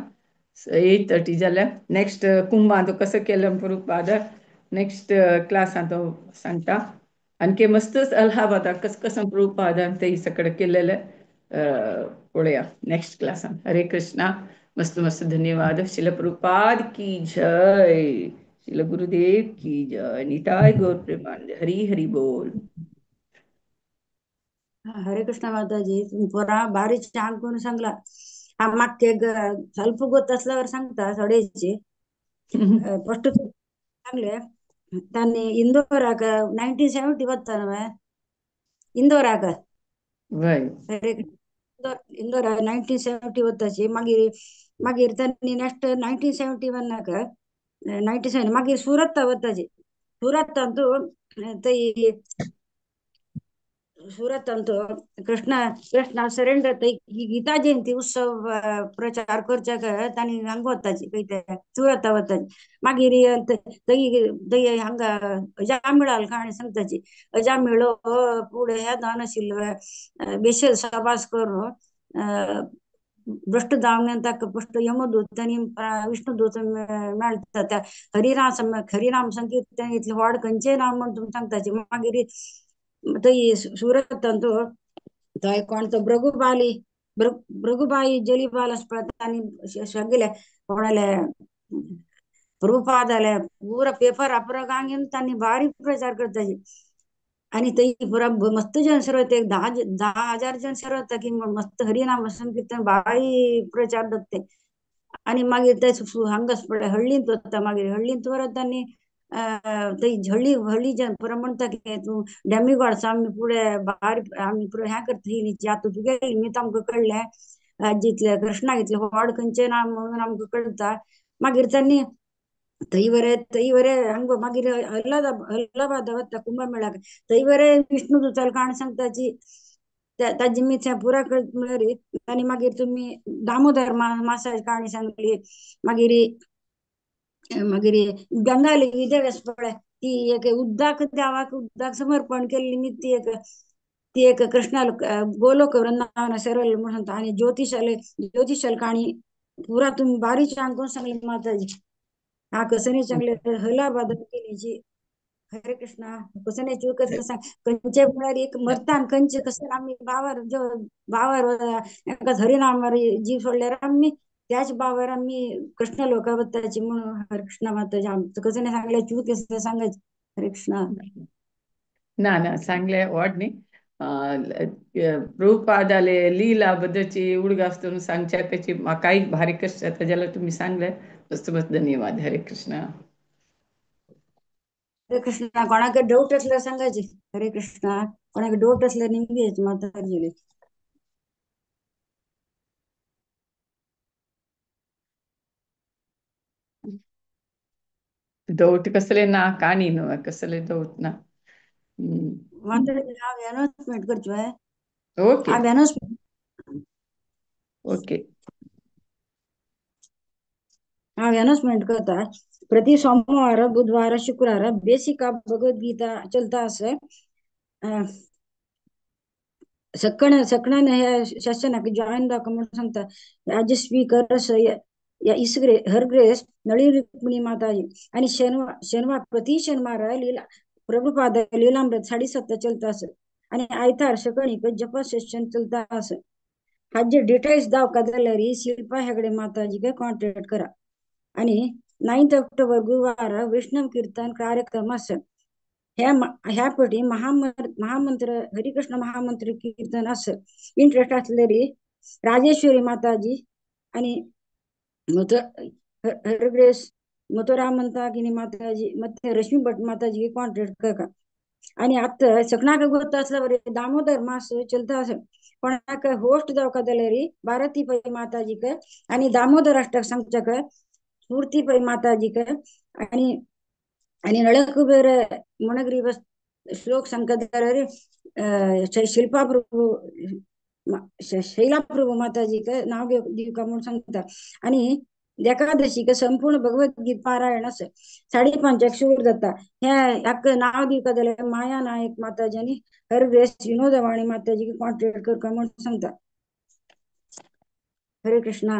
8:30 जाल्या. नेक्स्ट कुंभांत कसं केलं प्रभुपाद नेक्स्ट क्लासांत सांगता. आणखी मस्तच अलाहाबादाक कसं कसं प्रभुपादान ते सगळं केलेलं पळोवया नेक्स्ट क्लासान. हरे कृष्णा. मस्त मस्त धन्यवाद. शिल प्रभुपाद की जय, शिल गुरुदेव की जय, निताय गौर प्रेमानंद, हरी हरी बोल. हरे कृष्ण माताजी, तुम्ही भारी छान करून सांगला. हा मागचे ಸ್ವಲ್ಪ ಗೊತ್ತसल्यावर सांगता थोडेचे फस्ट सांगले. त्यांनी इंदोराक 1970 वता न्हय इंदोराक, इंदोर 1970 वताची. मागीर मागीर त्यांनी नेक्स्ट 1971 97 मागीर सुरत वताची. सुरत अंतू थंय सुरत अंतू कृष्ण कृष्ण सरेंडर थंय गीता जयंती उत्सव प्रचार करच्याक तांणी हांगा वताची, खंय ते सुरत वताची. मागीर थंय थंय हांगा अजामिळाल काणी सांगताची. अजामिळो फुडें हें जावन बेशेल सभास करून भ्रश्ट जावन ताका भ्रश्ट यमदूत आनी विष्णुदूत मेळटा. त्या हरिनाम हरिनाम संकीर्तन इतलें व्हड खंयचेय नाम म्हण तुमी सांगताची. मागीर थंय सुरत थंय कोण तो भृगुबाली भृगुबाई जलीबाल आसता तांणी सगळे कोणाले प्रभुपादाले पुरा पेपर अपरागांग तांणी भारी प्रचार करताची. आणि थंय पुरा मस्त जन सर्व एक 10,000 जन सर्व होता की मस्त हरिनाम संकीर्तन भारी प्रचार जाता. आणि मागीर ते हांगा हळ्ळींत वता. मागीर हळ्ळींत व्हरत तांणी थंय हळ्ळी हळ्ळी जन पुरा म्हणटा की तूं डेमिगॉड्स आमी फुडें भारी आमी पुरो हें करता ही आतां तुगे निमित्त आमकां कळ्ळें जितले कृष्णाक इतलें व्हड खंयचें ना म्हणून आमकां कळटा. मागीर तांणी थंय बरें थंय बरें हांगा मागीर अल्लाहाबाद वता कुंभमेळाक. थंय बरें विष्णुदूताल काणी सांगताची ताजी मिरसां पुरा कळत म्हळ्यार. आनी मागीर तुमी दामोदर मासाची काणी सांगली. मागीर मागीर गंगाली विधव आसा पळय ती एक उद्दाक देवाक उद्दाक समर्पण केल्ली निमित्त ती एक ती एक कृष्णाल गोलोक वृंदावन सरल म्हणून सांगता. आनी ज्योतिषाल ज्योतिषाल काणी पुरा तुमी बारीक छान करून सांगली माताजी. हा कसं नाही सांगले हलाबाद केलीची. हरे कृष्णा. कसं नाही चूक कसं सांग खंयचे म्हळ्यार एक मरतान खंयचे कसं आमी बावर जो बावर हरिनामार जीव सोडल्यार आमी त्याच बावर आमी कृष्ण लोका वताची म्हणून. हरे कृष्णा माताजी. आमचं कसं नाही सांगले चूक कसं सांगायचं. हरे कृष्णा. ना ना सांगले व्हड न्ही प्रभुपादाले लीला बद्दलची उडगास तुम्ही सांगच्या कशी म्हाकाय भारी कश्ट जाता जाल्यार तुमी सांगले. मस्त मस्त धन्यवाद. हरे कृष्णा. हरे कृष्णा. कोणाक डाऊट असल्यार सांगायचे. हरे कृष्णा. कोणाक डाऊट असल्यार निमगेच माताजीले. डाऊट कसले ना काणी न्हू कसले डाऊट ना. माताजी हांव अनाउन्समेंट करचो. ओके हांव अनाउन्समेंट ओके हांव अनाउन्समेंट करता. प्रति सोमवार बुधवार शुक्रार बेसिक ऑफ भगवद्गीता चलता आसा. सकण सकणान ह्या सेशनाक जॉईन जावका म्हणून सांगता. एज स्पीकर इस हर ग्रेस नळी रुक्मिणी माताजी. आणि शनिवार शनिवार प्रति शनिवार लीला प्रभुपाद लीलामृत 7:30 चलता आसा. आणि आयतार सकळीक जप सेशन चलता आसा. हाजे डिटेल्स दावका जाल्यार शिल्पा हेगडे माताजीक कॉन्टॅक्ट करा. आणि 9 ऑक्टोबर गुरुवार वैष्णव कीर्तन कार्यक्रम आसा. ह्या ह्या पटी महामंत्र हरिकृष्ण महामंत्र कीर्तन आसा. इंट्रस्ट असलेली राजेश्वरी माताजी आणि हरग्रेस मथुरा मंतागिनी माताजी ಮತ್ತೆ रश्मी भट माताजी कॉन्टॅक्ट करा. आणि आता सकणाक गोत असल्यावर दामोदर मास चलता आसा. कोणाक होस्ट जावका जाल्यार भारती पै माताजीक आणि दामोदर अष्टक सांगच्याक स्फूर्ती पै माताजीक आणि आणि नळकुबेर मुणग्रीव श्लोक सांगता जाल्यार शिल्पा प्रभू शैला प्रभू माताजीक नाव दिवका म्हणून सांगता. आणि एकादशीक संपूर्ण भगवद्गीता पारायण आसा. 5:30 सुरू जाता. ह्या हाका नाव दिवका जाल्यार माया नायक माताजी आनी हरग्रेस विनोदवाणी माताजी कॉन्टॅक्ट करका म्हणून सांगता. हरे कृष्णा.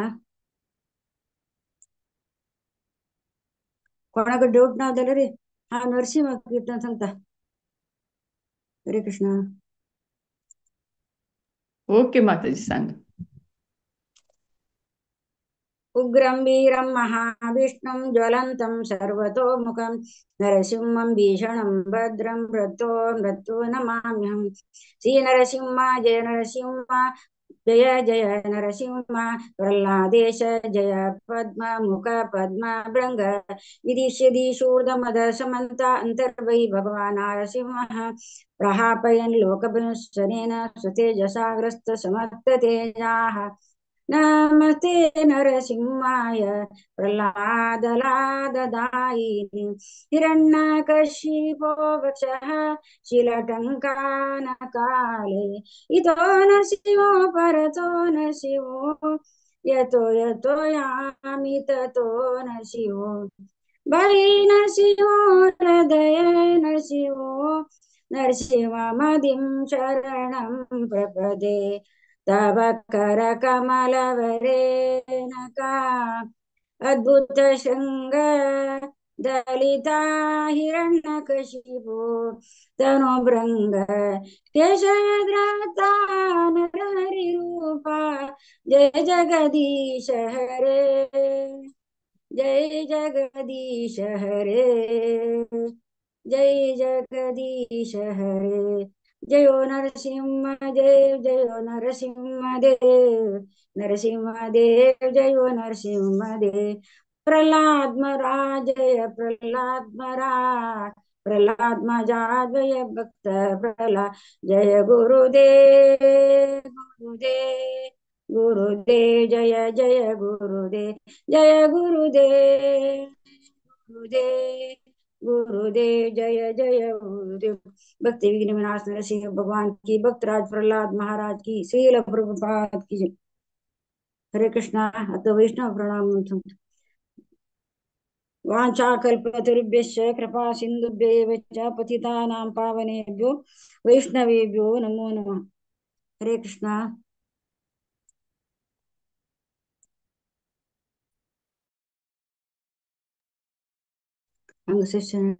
कोणाक डाऊट ना जाल्यार हा नरसिंह कीर्तन सांगता. हरे कृष्णा. ओके माताजी सांग. उग्रं वीरं महाविष्णुं ज्वलन्तं सर्वतोमुखं नरसिंहं भीषणं भद्रं मृत्यो मृत्यु नमाम्यहं. श्री नरसिंह जय नरसिंह जय जय नरसिंह प्रह्लादेश जय पद्म मुख पद्म भृंग विदिशदीशूर्धमद समन्त अन्तर्वै भगवान् नरसिंहः प्रहापयन् लोकभिंसनेन स्वतेजसाग्रस्त समस्त तेजाः. नमस्ते नरसिंहाय प्रह्लादलाददायिनि हिरण्यकशिपो वक्षः शिलटङ्कानकाले. इतो नरसिंहो परतो नरसिंहो यतो यतो यामि ततो नरसिंहो. बलि नरसिंहो हृदय नरसिंहो नरसिंहमदिं शरणं प्रपदे. तव कर कमलवरेणका अद्भुत शृंग दलिता हिरण्यकशिपो तनुभृंग केशद्रता नरहरिरूपा जय जगदीश हरे जय जगदीश हरे जय जगदीश हरे. जयो नरसिंह देव जयो नरसिंह देव नरसिंह देव जयो नरसिंह देव. प्रह्लाद महाराज जय प्रह्लाद महाराज प्रह्लाद महाराज जय भक्त प्रह्लाद जय गुरुदेव गुरुदेव गुरुदेव जय जय गुरुदेव जय गुरुदेव गुरुदेव गुरुदेव जय जय गुरुदेव. भक्ति विघ्न विनाश नरसिंह भगवान की, भक्तराज प्रहलाद महाराज की, श्रील प्रभुपाद की जय. हरे कृष्णा. आता वैष्णव प्रणाम. वाञ्छाकल्पतरुभ्यश्च कृपा सिन्धुभ्येव च पतितानां पावनेभ्यो वैष्णवेभ्यो नमो नमः. हरे कृष्णा. अंग सेशन.